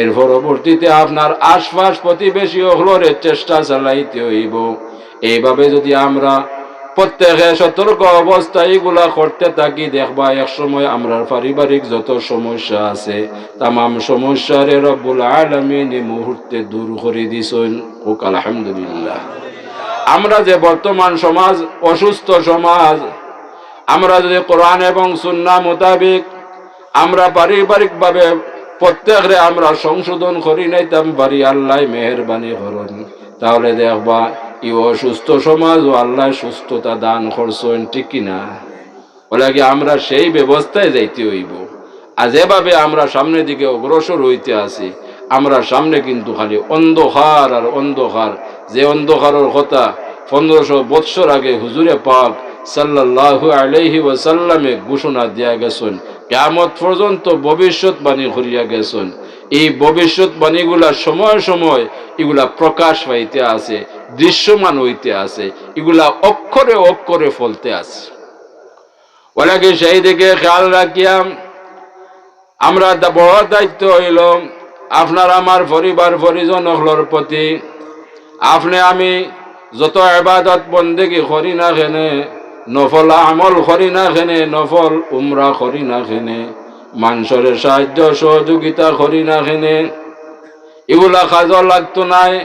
এর পরবর্তীতে আপনার আশপাশ প্রতিবেশী অকলরে চেষ্টা চালাইতে অইবো। এইভাবে যদি আমরা প্রত্যেকে সতর্ক অবস্থায় ইগুলা করতে থাকি, দেখবা এক সময় আমরার পারিবারিক যত সমস্যা আছে, তামাম সমস্যারে রব্বুল আলামিন এই মুহূর্তে দূর করি দিছইন। কউক আলহামদুলিল্লাহ। আমরা যে বর্তমান সমাজ, অসুস্থ সমাজ, আমরা যদি কোরআন এবং সুন্নাহ মোতাবেক আমরা পারিবারিকভাবে প্রত্যেকরে আমরা সংশোধন করি নাইতাম পারি, আল্লায় মেহেরবানি করইন, তাহলে দেখবা ই অসুস্থ সমাজও আল্লায় সুস্থতা দান করছইন, ঠিক কি না? ওলাকি আমরা সেই ব্যবস্থায় যাইতে অইবো। আর যেভাবে আমরা সামনের দিকে অগ্রসর অইতে আছি, আমরা সামনে কিন্তু খালি অন্ধকার আর অন্ধকার। যে অন্ধকারর কথা পনেরোশো বৎসর আগে হুজুরে পাক সাল্লাল্লাহু আলাইহি ওয়াসাল্লামে ঘোষণা দিয়া গেছইন, কিয়ামত পর্যন্ত ভবিষ্যৎবাণী করিয়া গেছইন। এই ভবিষ্যৎবাণীগুলা সময় সময় ইগুলা প্রকাশ পাইতে আছে, দৃশ্যমান অইতে আছে, ইগুলা অক্ষরে অক্ষরে ফলতে আছে। ওলাকি সেই দিকে খেয়াল রাখিয়া আমরা দা-, বড় দায়িত্ব অইলো আপনার আমার পরিবার পরিজন অকলর প্রতি। আপনে আমি যত ইবাদত বন্দেগি করি না কেনে, নফল আমল করি না কেনে, নফল উমরা করি না কেনে, মানষরে সাহায্য সহযোগিতা করি না কেনে, ইগুলা কাজও লাগতো নায়,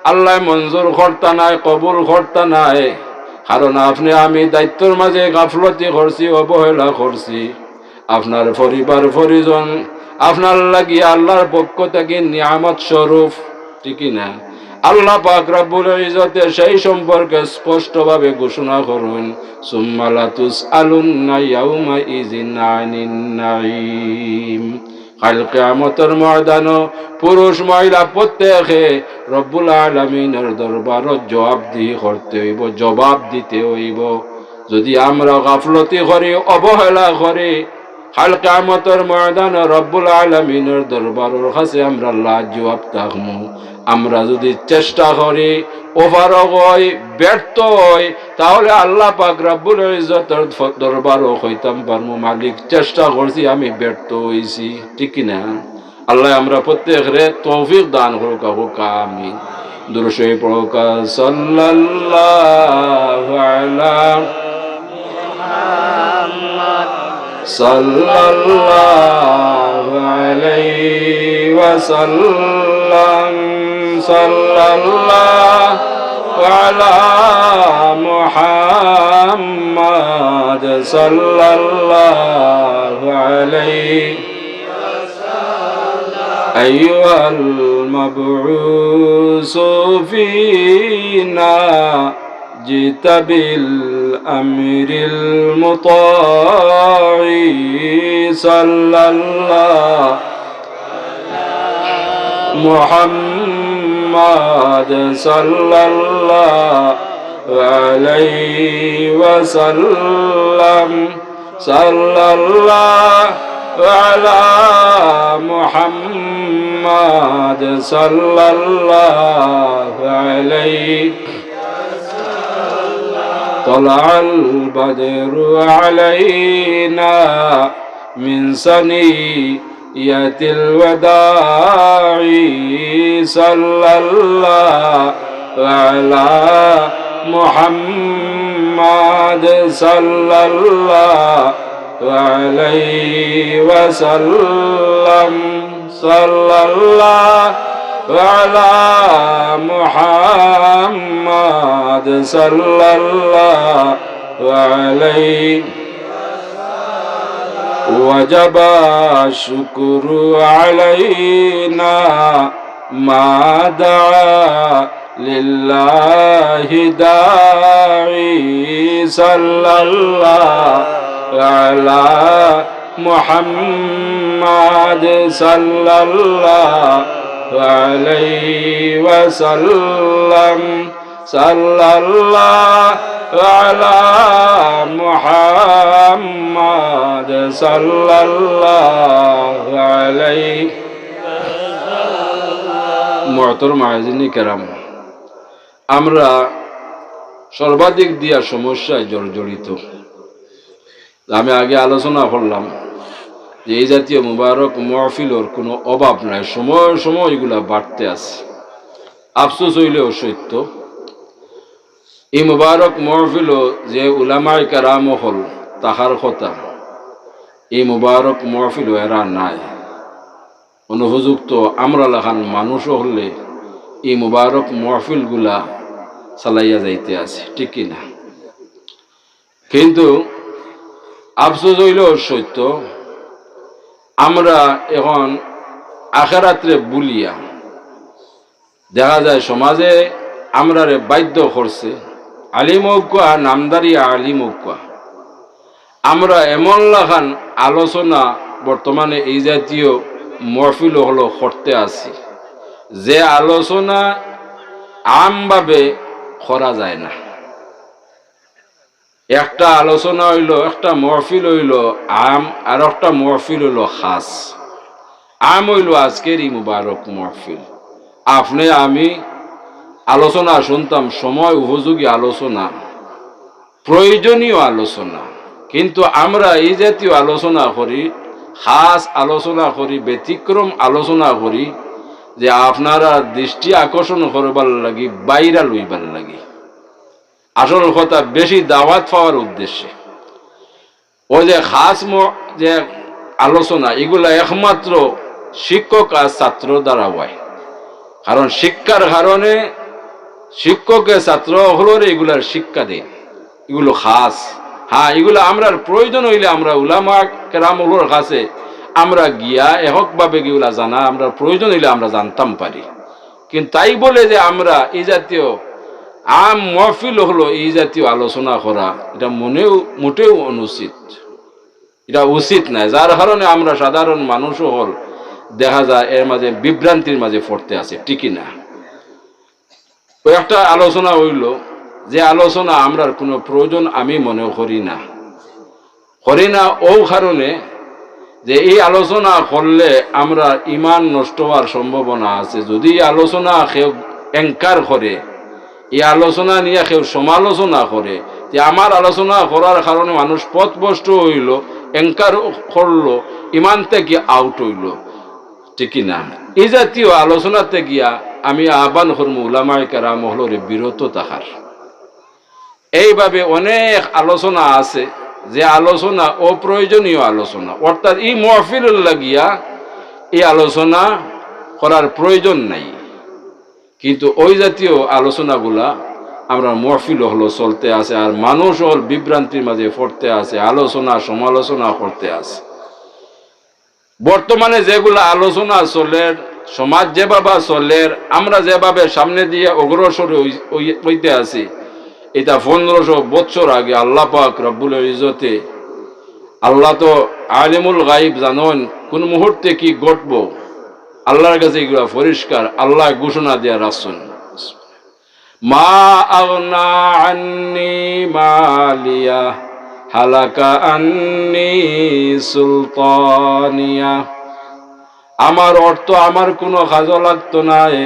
আল্লায় মঞ্জুর করতা নায়, কবুল করতা নায়। কারণ আপনে আমি দায়িত্বর মাঝে গাফলতি করছি, অবহেলা করছি। আপনার পরিবার পরিজন আপনার লাগি আল্লাহর পক্ষ থাকি নিয়ামত স্বরূপ, ঠিক কি না? আল্লাহ পাক রব্বুল ইজ্জতে সেই সম্পর্কে স্পষ্টভাবে ঘোষণা করইন, সুম্মা লাতুসআলুন্না ইয়াউমাইযিন আনিন নাঈম। কাইল কিয়ামতর ময়দানো পুরুষ মহিলা প্রত্যেকে রব্বুল আলামিনর দরবারো জবাবদিহি করতে অইবো, জবাব দিতে অইবো। যদি আমরা গাফলতি করি, অবহেলা করি, কাইল কিয়ামতর ময়দানো রব্বুল আলামিনর দরবারর কাছে আমরা লাজ জবাব থাকমু। আমরা যদি চেষ্টা করি, অপারগ অই, ব্যর্থ অই, তাহলে আল্লাহ পাক রব্বুল ইজ্জতর দরবারো কইতাম পারমু, মালিক, চেষ্টা করছি, আমি ব্যর্থ অইছি, ঠিক কি না? আল্লায় আমরা প্রত্যেকরে তৌফিক দান করুক, কউক আমিন। দুরূদ শরীফ পড়ুক, সাল্লাল্লাহু আলা সাল্লাল্লাহু আলাইহি ওয়াসাল্লাম, সাল্লাল্লাহু আলা মুহাম্মদ, সাল্লাল্লাহু আলাইহি أيها المبعوث فينا جئت بالأمر المطاع صلى الله محمد صلى الله عليه وسلم صلى الله على محمد صلى الله عليه طلع البدر علينا من ثنيات الوداع صلى الله على محمد صلى الله عليه وسلم صلى الله وعلى محمد صلى الله عليه وجب الشكر علينا ما دعا لله داعي صلى الله على محمد صلى الله عليه وسلم صلى الله على محمد صلى الله عليه. মুহতরম হাজিরিন কেরাম, আমরা সর্বাধিক দিয়া সমস্যায় জর্জরিত। আমি আগে আলোচনা করলাম যে এই জাতীয় মুবারক মহফিলর কোনো অভাব নাই, সময় সময় এগুলা বাড়তে আছে। আফসোস হইলেও সত্য, এই মুবারক মহফিলও যে উলামায়ে কেরাম অকল থাকার কথা, এই মুবারক মহফিলও এরা নাই। অনুপযুক্ত আমরা লাখান মানুষ অকলে এই মুবারক মহফিলগুলা চালাইয়া যাইতে আছে, ঠিক কি না? কিন্তু আফসোস হইলেও সত্য, আমরা এখন আখেরাতরে ভুলিয়া, দেখা যায় সমাজে আমরারে বাধ্য করছে, আলিম অউক্কা, নামধারী আলিম অউক্কা, আমরা এমন লাখান আলোচনা বর্তমানে এই জাতীয় মহফিল অকলো করতে আছি, যে আলোচনা আমভাবে করা যায় না। একটা আলোচনা অইলো, একটা মহফিল অইলো আম, আর একটা মহফিল অইলো খাস। আম অইলো আজকের এই মুবারক মহফিল। আপনে আমি আলোচনা শুনতাম, সময় উপযোগী আলোচনা, প্রয়োজনীয় আলোচনা, কিন্তু আমরা এই জাতীয় আলোচনা করি, খাস আলোচনা করি, ব্যতিক্রম আলোচনা করি, যে আপনারার দৃষ্টি আকর্ষণ করবার লাগি, ভাইরাল অইবার লাগি। আসল কথা বেশি দাওয়াত পাওয়ার উদ্দেশ্যে। ওই যে খাস ম-, যে আলোচনা, এগুলা একমাত্র শিক্ষক আর ছাত্র দ্বারা হয়। কারণ শিক্ষার কারণে শিক্ষকে ছাত্র অকলরে এগুলার শিক্ষা দেয়, এগুলো খাস। হ্যাঁ, এগুলা আমরার প্রয়োজন অইলে আমরা উলামা কেরাম অকলর কাছে আমরা গিয়া এককভাবে এগুলা জানা, আমরার প্রয়োজন অইলে আমরা জানতাম পারি। কিন্তু তাই বলে যে আমরা এই জাতীয় আম মহফিল অকলো এই জাতীয় আলোচনা করা, এটা মনেও মোটেও অনুচিত, এটা উচিত নায়। যার কারণে আমরা সাধারণ মানুষ অকল দেখা যায় এর মাঝে বিভ্রান্তির মাঝে পড়তে আছে, ঠিক কি না? ওই একটা আলোচনা অইলো, যে আলোচনা আমরার কোনো প্রয়োজন আমি মনে করি না, করি না ও কারণে যে এই আলোচনা করলে আমরার ইমান নষ্ট অওয়ার সম্ভাবনা আছে। যদি এই আলোচনা কেউ অ্যাঙ্কার করে, এই আলোচনা নিয়া কেউ সমালোচনা করে, যে আমার আলোচনা করার কারণে মানুষ পথভ্রষ্ট অইলো, অ্যাঙ্কার করলো, ইমান থাকি আউট অইলো, ঠিক কি না? এই জাতীয় আলোচনাতে গিয়া আমি আহ্বান করমু উলামায়ে কেরাম অকলরে বিরত থাকার। এইভাবে অনেক আলোচনা আছে, যে আলোচনা অপ্রয়োজনীয় আলোচনা, অর্থাৎ এই মহফিলর লাগিয়া এই আলোচনা করার প্রয়োজন নাই। কিন্তু ওই জাতীয় আলোচনাগুলা আমরার মহফিল অকলো চলতে আছে, আর মানুষ অকল বিভ্রান্তির মাঝে পড়তে আছে, আলোচনা সমালোচনা করতে আছে। বর্তমানে যেগুলা আলোচনা চলের, সমাজ যেভাবে চলের, আমরা যেভাবে সামনে দিয়া অগ্রসর হই-, হই-, হইতে আছি, এটা পনেরোশো বৎসর আগে আল্লাহ পাক রব্বুল ইজ্জতে, আল্লাহ তো আলিমুল গাইব, জানইন কোন মুহূর্তে কি ঘটবো, আল্লাহর কাছে এগুলা পরিষ্কার, আল্লাহ ঘোষণা দিয়া রাখছইন। ما أغنى عني ماليه هلك عني سلطانيه। আমার অর্থ আমার কোনো কাজও লাগতো নায়,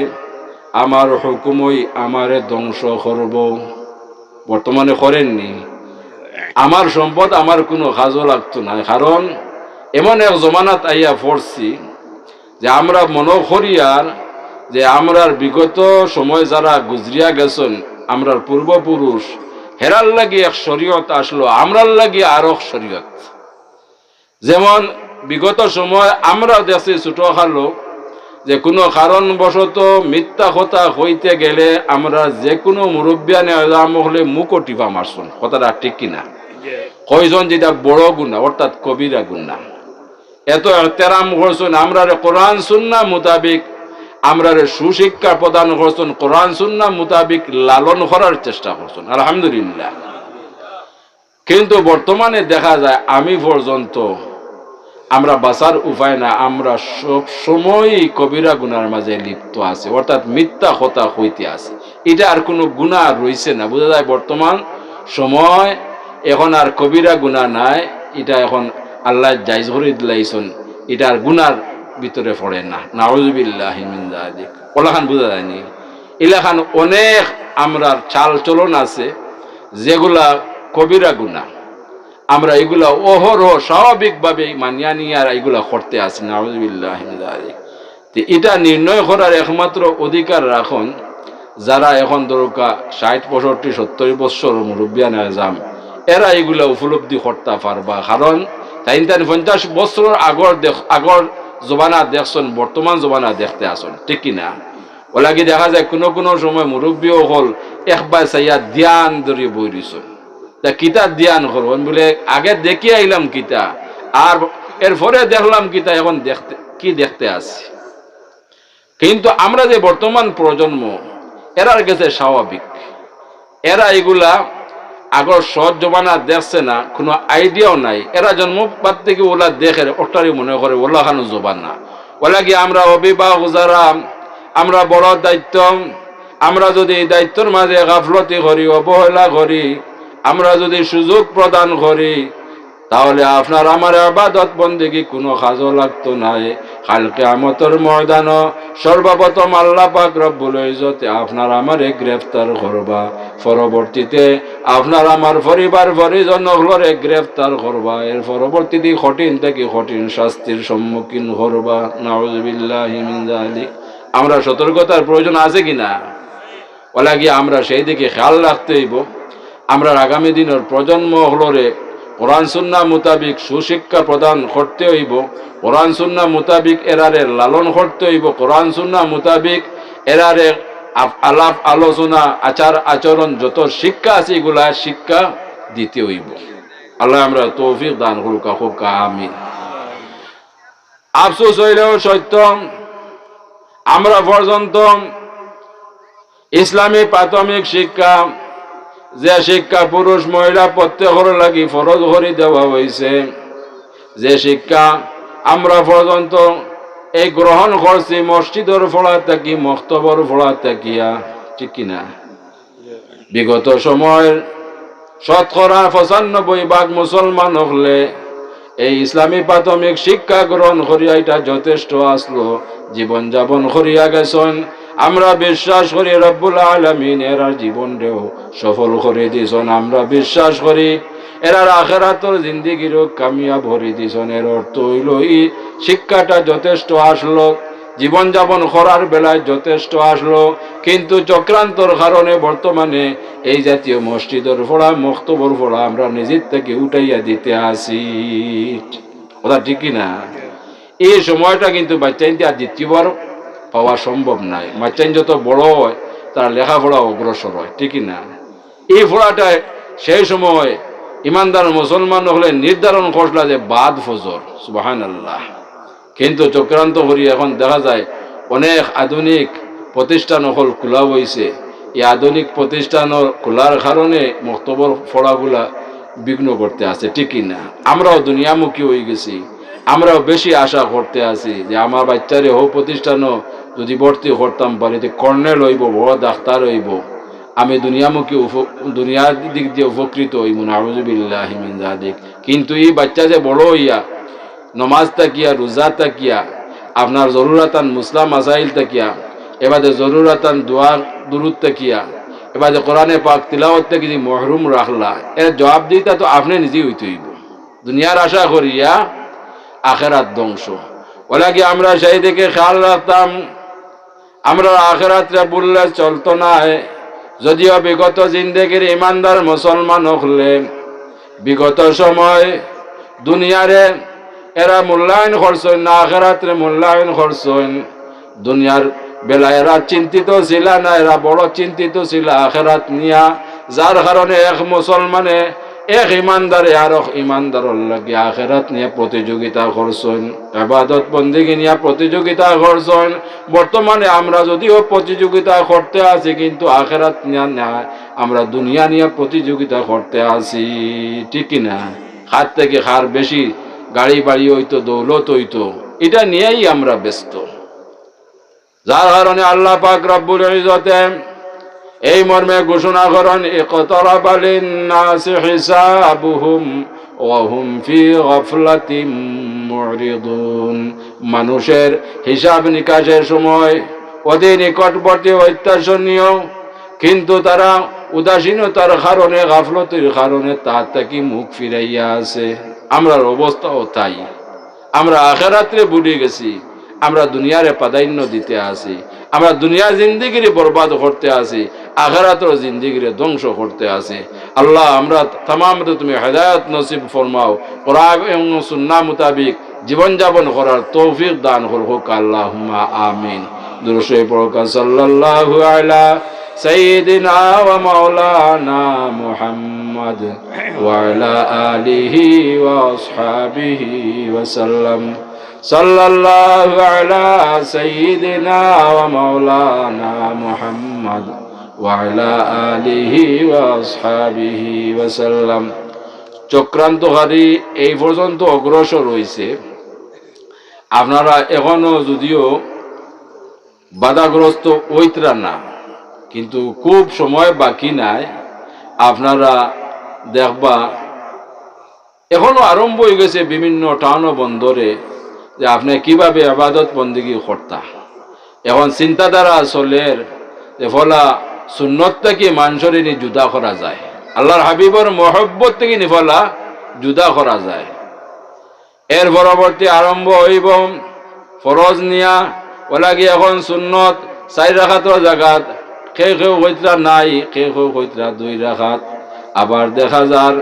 আমার হুকুমই আমারে ধ্বংস করবো। বর্তমানে করের নি? আমার সম্পদ আমার কোনো কাজও লাগতো নায়, কারণ এমন এক জমানাত আইয়া পড়ছি, যে আমরা মনো করিয়ার যে আমরার বিগত সময় যারা গুজরিয়া গেছইন, আমরার পূর্বপুরুষ, হেরার লাগি এক শরীয়ত আসলো, আমরার লাগি আরক শরীয়ত। যেমন বিগত সময় আমরা দেখছি ছোটকালো যে কোনো কারণবশত মিথ্যা কথা কইতে গেলে আমরা যে কোনো মুরব্বিয়ানে এজাম অকলে মুখো টিপা মারছইন, কথাটা ঠিক কিনা? কইছইন যেটা বড় গুনাহ, অর্থাৎ কবিরা গুনাহ। এত এহতেরাম করছইন, আমরারে কোরআন সুন্নাহ মোতাবিক, আমরারে সুশিক্ষা প্রদান করছইন, কোরআন সুন্নাহ মোতাবিক লালন করার চেষ্টা করছইন, আলহামদুলিল্লাহ। কিন্তু বর্তমানে দেখা যায় আমি পর্যন্ত, আমরা বাঁচার উপায় না, আমরা সব সময়ই কবিরা গুনার মাঝে লিপ্ত আছি, অর্থাৎ মিথ্যা কথা কইতে আছি। এটা আর কোনো গুনাহ রইছে না, বুঝা যায় বর্তমান সময় এখন আর কবিরা গুনাহ নাই, এটা এখন আল্লায় জায়েজ করি দিলাইছইন, এটা আর গুনার ভিতরে পড়ে না। নাউজুবিল্লাহি মিন যালিক। অলাখান বুঝা যায়নি? ইলাখান অনেক আমরার চাল চলন আছে যেগুলা কবিরা গুনাহ, আমরা এগুলা অহরহ স্বাভাবিকভাবেই মানিয়া নিয়া আর এগুলা করতে আছি। নাউজুবিল্লাহি মিন যালিক। তে এটা নির্ণয় করার একমাত্র অধিকার রাখইন যারা এখন ধরুক্কা ষাইট, পঁয়ষট্টি, সত্তর বৎসর মুরব্বিয়ানে এজাম, এরা এগুলা উপলব্ধি করতা পারবা, কারণ তাইন তাইন পঞ্চাশ বৎসরর আগর দেখ-, আগর জমানা দেখছইন, বর্তমান জমানা দেখতে আছইন, ঠিক কি না? অলাগি দেখা যায় কোনো কোনো সময় মুরব্বি অকল একবার চাইয়া ধ্যান ধরি বই রইছইন। তা কিতা ধ্যান করইন? বুলে, আগে দেখি আইলাম কিতা, আর এরপরে দেখলাম কিতা, এখন দেখতে, কি দেখতে আছি। কিন্তু আমরা যে বর্তমান প্রজন্ম, এরার গেছে স্বাভাবিক, এরা এগুলা আগর সৎ জমানা দেখছে না, কোনো আইডিয়াও নাই। এরা জন্মপাত থেকে ওলা দেখের, ওটারই মনে করে ওলা খানো জমানা। অলাগি আমরা অভিভাবক যারা, আমরা বড় দায়িত্ব, আমরা যদি এই দায়িত্বর মাঝে গাফলতি করি, অবহেলা করি, আমরা যদি সুযোগ প্রদান করি, তাহলে আপনার আমার ইবাদত বন্দেগী কোনো কাজও লাগতো নায়। কাল কিয়ামতর ময়দানো সর্বপ্রথম আল্লাহ পাক রব্বুল ইজ্জতে আপনার আমারে গ্রেফতার করবা, পরবর্তীতে আপনার আমার পরিবার পরিজন অকলরে গ্রেফতার করবা, এর পরবর্তীতে কঠিন থেকে কঠিন শাস্তির সম্মুখীন করবা। নাউজুবিল্লাহি মিন যালিক। আমরা সতর্কতার প্রয়োজন আছে কি না? অলাগি আমরা সেই দিকে খেয়াল রাখতে অইবো। আমরার আগামী দিনর প্রজন্ম অকলরে কোরআন সুন্নাহ মোতাবিক সুশিক্ষা প্রদান করতে অইবো, কোরআন সুন্নাহ মোতাবিক এরারে লালন করতে অইবো, কোরআন সুন্নাহ মোতাবিক এরারে আপ-, আলাপ আলোচনা, আচার আচরণ, যত শিক্ষা আছে এগুলা শিক্ষা দিতে অইবো। আল্লায় আমরারে তৌফিক দান করুক্কা, কউক্কা আমিন। আফসোস অইলেও সত্য, আমরা পর্যন্ত ইসলামী প্রাথমিক শিক্ষা, যে শিক্ষা পুরুষ মহিলা প্রত্যেকর লাগি ফরজ করি দেওয়া অইছে, যে শিক্ষা আমরা পর্যন্ত এই গ্রহণ করছি মসজিদর পড়া থাকি, মক্তবর পড়া থাকিয়া, ঠিক কি না? বিগত সময়ের শতকরা পঁচানব্বই ভাগ মুসলমান অকলে এই ইসলামী প্রাথমিক শিক্ষা গ্রহণ করিয়া এটা যথেষ্ট আছলো, জীবন যাপন করিয়া গেছইন। আমরা বিশ্বাস করি রব্বুল আলামিন এরার জীবনরেও সফল করি দিছইন। আমরা বিশ্বাস করি এরার আখেরাতর জিন্দেগিরেও কামিয়াব করি দিছইন। এর অর্থ অইলো ই শিক্ষাটা যথেষ্ট আছলো, জীবন যাপন করার বেলায় যথেষ্ট আছলো, কিন্তু চক্রান্তর কারণে বর্তমানে এই জাতীয় মসজিদর পড়া, মক্তবর পড়া আমরা নিজের থেকে উঠাইয়া দিতে আছি। কথা ঠিক কি না? এই সময়টা কিন্তু বাচ্চাইন্তে আর দ্বিতীয়বার পাওয়া সম্ভব নায়। বাচ্চাইন যত বড় অয়, তারা লেখাপড়া অগ্রসর অয়, ঠিক কি না? এই পড়াটায় সেই সময় ইমানদার মুসলমান অকলে নির্ধারণ করলা যে বাদ ফজর, সুবহানাল্লাহ। কিন্তু চক্রান্ত করি এখন দেখা যায় অনেক আধুনিক প্রতিষ্ঠান অকল খোলা অইছে। এই আধুনিক প্রতিষ্ঠান খোলার কারণে মক্তবর পড়াগুলা বিঘ্ন করতে আছে, ঠিক কি না? আমরাও দুনিয়ামুখী অই গেছি, আমরাও বেশি আশা করতে আছি যে আমার বাচ্চারে হউ প্রতিষ্ঠানও যদি ভর্তি করতাম পারি, তে কর্নেল অইবো, বড় ডাক্তার অইবো, আমি দুনিয়ামুখী উপ-, দুনিয়ার দিক দিয়া উপকৃত অইমু, নাউজুবিল্লাহি মিন যালিক। কিন্তু ই বাচ্চা যে বড় অইয়া নমাজ থাকিয়া, রোজা থাকিয়া, আপনার জরুরাতান মুসলা মাসাইল থাকিয়া, এবাদে জরুরাতান দোয়া দুরুদ থাকিয়া, এবাদে কোরআনে পাক তিলাওয়াত থাকি যদি মহরুম রাখলা, এর জবাবদিহিতা তো আপনে নিজেই অইতে অইবো। দুনিয়ার আশা করিয়া আখেরাত ধ্বংস। অলাগি আমরা সেই দিকে খেয়াল রাখতাম, আমরার আখেরাতরে ভুললে চলতো নায়। যদিও বিগত জিন্দেগির ইমানদার মুসলমান অকলে বিগত সময় দুনিয়ারে এরা মূল্যায়ন করছইন না, আখেরাতরে মূল্যায়ন করছইন। দুনিয়ার বেলা এরা চিন্তিত ছিলা না, এরা বড় চিন্তিত ছিলা আখেরাত নিয়া। যার কারণে এক মুসলমানে, এক ইমানদারে আরক ইমানদারর লগে আখেরাত নিয়া প্রতিযোগিতা করছইন, ইবাদত বন্দেগী নিয়া প্রতিযোগিতা করছইন। বর্তমানে আমরা যদিও প্রতিযোগিতা করতে আছি, কিন্তু আখেরাত নিয়া না, আমরা দুনিয়া নিয়া প্রতিযোগিতা করতে আছি, ঠিক কি না? কার থাকি কার বেশি গাড়ি বাড়ি অইতো, দৌলত অইতো, ইটা নিয়াই আমরা ব্যস্ত। যার কারণে আল্লাহ পাক রব্বুল ইজ্জতে এই মর্মে ঘোষণা করেন, "ইকতারাবা লিন-নাসি হিসাবুহুম ওয়া হুম ফি গাফলাতিম মুরিদুন।" মানুষের হিসাব নিকাশের সময় অতি নিকটবর্তী, অত্যাসন্ন, কিন্তু তারা উদাসীনতার কারণে, গাফলতির কারণে তার থাকি মুখ ফিরাইয়া আছে। আমরার অবস্থাও তাই। আমরা আখেরাতরে ভুলি গেছি, আমরা দুনিয়ারে প্রাধান্য দিতে আছি, আমরা দুনিয়া জিন্দেগিরে বরবাদ করতে আছি, আখেরাতর জিন্দেগিরে ধ্বংস করতে আছি। আল্লাহ, আমরা তামামরে তুমি হেদায়েত নসিব ফরমাও, কোরআন এবং সুন্নাহ মোতাবিক জীবনযাপন করার তৌফিক দান করুক, আল্লাহুম্মা আমিন। দুরূদ শরীফ পড়ুক, সাল্লাল্লাহু আলা সাইয়্যিদিনা ওয়া মাওলানা মুহাম্মদ ওয়া আলা আলিহি ওয়া আসহাবিহি ওয়া সাল্লাম। সাল্লাল্লাহু আলা সাইয়্যিদিনা ওয়া মাওলানা মুহাম্মদ ওয়া আলা আলিহি ওয়া আসহাবিহি ওয়া সাল্লাম। চক্রান্তকারী এই পর্যন্ত অগ্রসর অইছে। আপনারা এখনো যদিও বাধাগ্রস্ত অইতরা না, কিন্তু খুব সময় বাকি নাই। আপনারা দেখবা, এখনো আরম্ভ অই গেছে বিভিন্ন টাউন ও বন্দরে, যে আপনে কিভাবে ইবাদত বন্দেগী করতা। এখন চিন্তাধারা চলের যে ফলা সুন্নত থাকি মানষরে নি জুদা করা যায়, আল্লাহর হাবিবর মহব্বত থাকি নি ফলা জুদা করা যায়। এর পরবর্তী আরম্ভ অইবো ফরজ নিয়া, অলাগি এখন সুন্নত চাইর রাকাতর জাগাত কেউ কেউ কইতরা নাই, কেউ কেউ কইতরা দুই রাকাত। আবার দেখা যার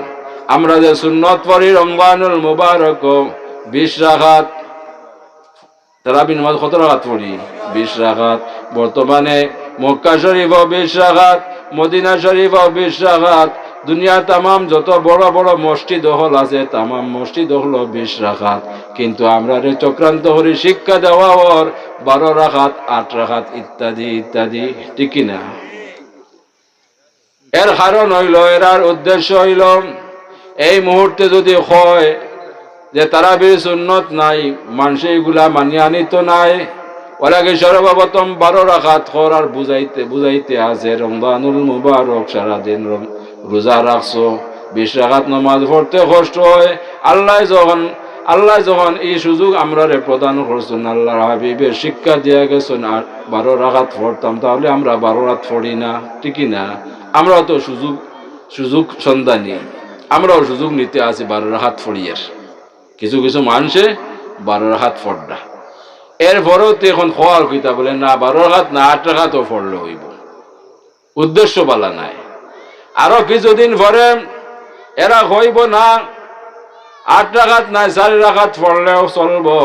আমরা যে সুন্নত পড়ি রমজানুল মুবারক বিশ রাকাত, তারাবি নামাজ কত রাকাত পড়ি? বিশ রাকাত। বর্তমানে মক্কা শরীফও বিশ রাকাত, মদিনা শরীফও বিশ রাকাত। দুনিয়ার তামাম যত বড় বড় মসজিদ অকল আছে, তামাম মসজিদ অকলও বিশ রাকাত। কিন্তু আমরারে চক্রান্ত করি শিক্ষা দেওয়া অর বারো রাকাত, আট রাকাত ইত্যাদি ইত্যাদি, ঠিক কি না? এর কারণ অইলো, এরার উদ্দেশ্য অইলো, এই মুহূর্তে যদি কয় যে তারাবির সুন্নত নাই, মানষে ইগুলা মানিয়া নিতো নায়, অলাগি সর্বপ্রথম বারো রাকাত কর আর বুঝাইতে, বুঝাইতে আছে, রমজানুল মুবারক সারাদিন রম-, রোজা রাখছো, বিশ রাকাত নামাজ পড়তে কষ্ট অয়। আল্লায় যখন, আল্লায় যখন ই সুযোগ আমরারে প্রদান করছইন, আল্লাহর হাবিবে শিক্ষা দিয়া গেছইন, আর বারো রাকাত পড়তাম, তাহলে আমরা বারো রাকাত পড়ি না, ঠিক কি না? আমরাও তো সুযোগ, সুযোগ সন্ধানী, আমরাও সুযোগ নিতে আছি বারো রাকাত পড়িয়ার। কিছু কিছু মানষে বারো রাকাত পড়রা। এরপরেও তো এখন কওয়ার কিতা বলে, না, বারো রাকাত না, আট রাকাতও পড়লে অইবো। উদ্দেশ্য বালা নায়। আরো কিছুদিন পরে এরা কইবো, না, আট রাকাত নায়, চাইর রাকাত পড়লেও চলবো।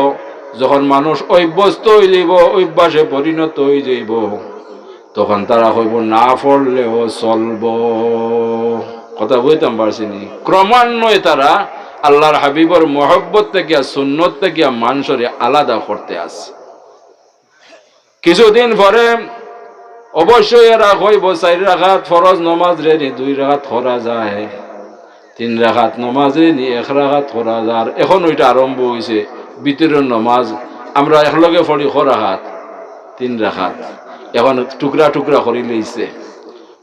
যখন মানুষ অভ্যস্ত অইযিবো, অভ্যাসে পরিণত অইযিবো, তখন তারা কইবো, না পড়লেও চলবো। কথা বুঝতাম পারছি নি? ক্রমান্বয়ে তারা আল্লাহর হাবিবর মহব্বত থাকিয়া, সুন্নত থাকিয়া মানষরে আলাদা করতে আছে। কিছুদিন পরে অবশ্যই এরা কইবো, চাইর রাকাত ফরজ নমাজরে নি দুই রাকাত করা যায়, তিন রাকাত নমাজরে নি এক রাকাত করা যায়। আর এখন ওইটা আরম্ভ অইছে, বিতরর নমাজ আমরা একলগে পড়ি ক রাকাত, তিন রাকাত, এখন টুকরা টুকরা করি লইছে।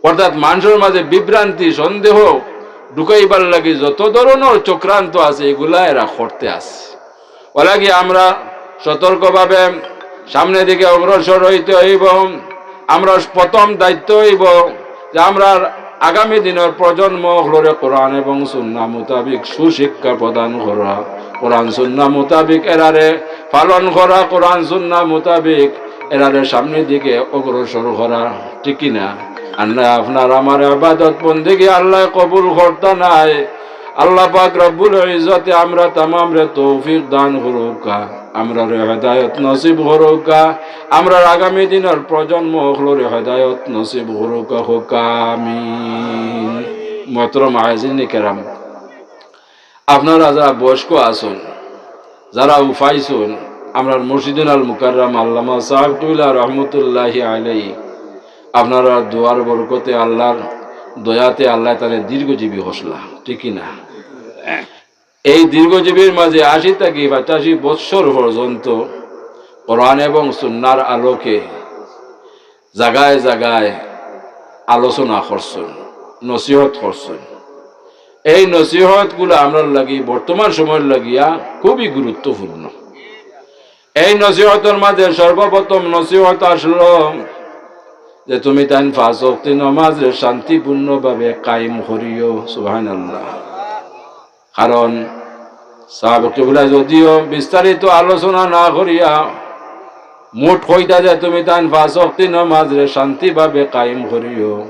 অর্থাৎ মানষর মাঝে বিভ্রান্তি, সন্দেহ ঢুকাইবার লাগি যত ধরনর চক্রান্ত আছে, এগুলা এরা করতে আছে। অলাগি আমরা সতর্কভাবে সামনের দিকে অগ্রসর অইতে অইবো। আমরা প্রথম দায়িত্ব অইবো যে আমরার আগামী দিনর প্রজন্ম অকলরে কোরআন এবং সুন্নাহ মোতাবিক সুশিক্ষা প্রদান করা, কোরআন সুন্নাহ মোতাবিক এরারে পালন করা, কোরআন সুন্নাহ মোতাবিক এরারে সামনের দিকে অগ্রসর করা, ঠিক কি না? আর না, আপনার আমার ইবাদত বন্দেগী আল্লায় কবুল করতা নায়। আল্লাহ পাক রব্বুল ইজ্জতে আমরা তামামরে তৌফিক দান করুক্কা। আমরারে হেদায়ত নসিব করউক্কা, আমরার আগামী দিনর প্রজন্ম অকলরে হেদায়ত নসিব করউক্কা, কউক্কা আমিন। মোহতরম হাজিরিনে কেরাম, আপনারা যারা বয়স্ক আছইন, যারা উফাইছইন, আমরার মুর্শিদুনাল মুকাররম আল্লামা সাহেব কিবলা রহমতুল্লাহি আলাইহি, আপনারার দোয়ার বরকতে, আল্লার দয়াতে আল্লায় তারে দীর্ঘজীবী করছলা, ঠিক কি না? এই দীর্ঘজীবীর মাঝে আশি থাকি পঁচাশি বৎসর পর্যন্ত কোরআন এবং সুন্নার আলোকে জাগায় জাগায় আলোচনা করছইন, নসিহত করছইন। এই নসিহতগুলা আমরার লাগি, বর্তমান সময়র লাগিয়া খুবই গুরুত্বপূর্ণ। এই নসিহতর মাঝে সর্বপ্রথম নসিহত আসলো যে, "তুমি তাইন পাঁচ ওয়াক্ত নমাজরে শান্তিপূর্ণভাবে কায়েম করিও।" সুবহানাল্লাহ। কারণ সাহাব কিবলা যদিও বিস্তারিত আলোচনা না করিয়া মোট কইতা যে, "তুমি তাইন পাঁচ ওয়াক্ত নমাজরে শান্তিভাবে কায়েম করিও।"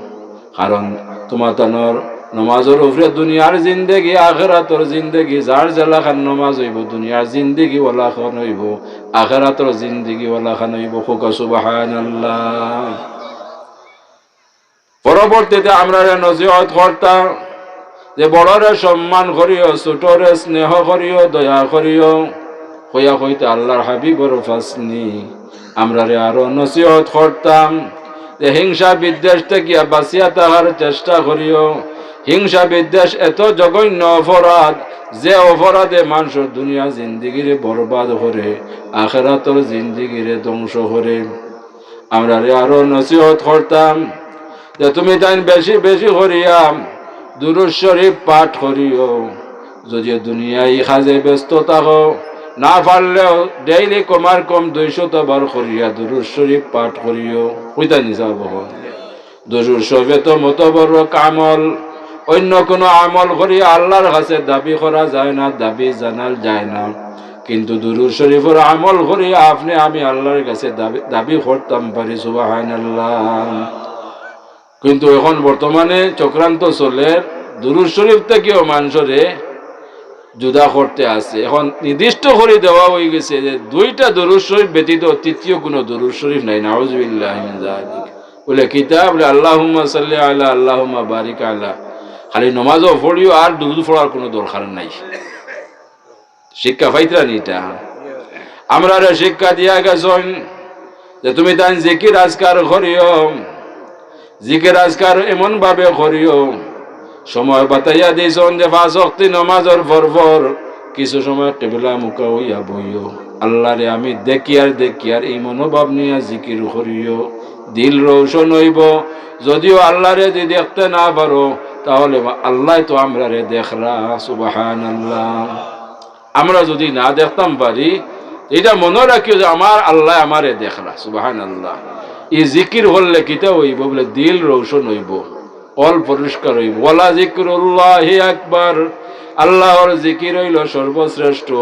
কারণ তুমার তানর নমাজর উপরে দুনিয়ার জিন্দেগি, আখেরাতর জিন্দেগি, যার যেলাখান নমাজ অইবো, দুনিয়ার জিন্দেগি ওলাখান অইবো, আখেরাতর জিন্দেগি ওলাখান অইবো। কউক্কা সুবহানাল্লাহ। পরবর্তীতে আমরারে নসিহত করতা যে, "বড়রে সম্মান করিও, ছোটরে স্নেহ করিও, দয়া করিও।" কইয়া কইতা আল্লার হাবিবর পাছনি আমরারে আরো নসিহত করতা যে, "হিংসা বিদ্বেষ থাকিয়া বাঁচিয়া থাকার চেষ্টা করিও।" হিংসা বিদ্বেষ এত জঘন্য অপরাধ, যে অপরাধে মানষর দুনিয়া জিন্দেগিরে বরবাদ করে, আখেরাতর জিন্দেগিরে ধ্বংস করে। আমরারে আরো নসিহত করতা যে, "তুমি তাইন বেশি বেশি করিয়া দুরুদ শরিফ পাঠ করিও। যদিও দুনিয়াই কাজে ব্যস্ত থাকো, না পারলেও daily কমার কম দুইশত বার করিয়া দুরুদ শরিফ পাঠ করিও।" কইতা নি সাব অকল? দুরুদ শরিফে তো মতবরক আমল, অইন্য কুনু আমল করিয়া আল্লার কাছে দাবি করা যায় না, দাবি জানাল যায় না। কিন্তু দুরুদ শরিফর আমল করিয়া আপনে আমি আল্লার কাছে দাবি, দাবি করতাম পারি। সুবহানাল্লাহ। কিন্তু এখন বর্তমানে চক্রান্ত চলের, দুরুদ শরিফ থাকিও মানষরে জুদা করতে আছে। এখন নির্দিষ্ট করি দেওয়া অইগেছে যে দুইটা দুরুদ শরিফ ব্যতীত তৃতীয় কুনু দুরুদ শরিফ নাই। নাউজুবিল্লাহি মিন যালিক। বলে কিতা? বলে, "আল্লাহুম্মা সাল্লি আলা, আল্লাহুম্মা বারিক আলা।" খালি নমাজও পড়িও, আর দুরুদ পড়ার কুনু দরকার নাই। শিক্ষা পাইতরা নি ইটা? আমরারে শিক্ষা দিয়া গেছইন যে, "তুমি তাইন জিকির আজকার করিও, জিকির আজকার এমন ভাবে করিও।" সময় বাতাইয়া দিছইন যে পাঁচ ওয়াক্ত নমাজর পর পর কিছু সময় কিবলা মুখা অইয়া বইও। "আল্লারে আমি দেখিয়ার দেখিয়ার" এই মনোভাব নিয়া জিকির করিও, দিল রোশন অইবো। যদিও আল্লারে যদি দেখতে না পারো, তাহলে আল্লায় তো আমরারে দেখরা। সুবহানাল্লাহ। আমরা যদি না দেখতাম পারি, ইটা মনো রাখিও যে আমার আল্লায় আমারে দেখরা। সুবহানাল্লাহ। ই জিকির করলে কিতা অইবো? বলে দিল রোশন অইবো, অল পরিষ্কার অইবো। ওয়ালা যিকরুল্লাহি আকবার, আল্লাহর জিকির অইলো সর্বশ্রেষ্ঠ।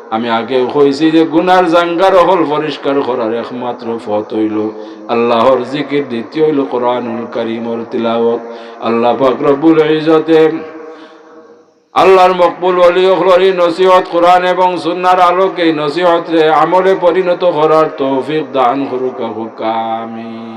আমি আগেও কইছি যে গুনার জাঙ্গার অকল পরিষ্কার করার একমাত্র পথ অইলো আল্লাহর জিকির, দ্বিতীয় অইলো কোরআনুল কারীমর তিলাওয়াত। আল্লাহ পাক রব্বুল ইজ্জতে আল্লাহর মকবুল ওলি অকলর ই নসিহত, কোরআন এবং সুন্নার আলোকে ই নসিহতরে আমলে পরিণত করার তৌফিক দান করুক, কউক্কা আমিন।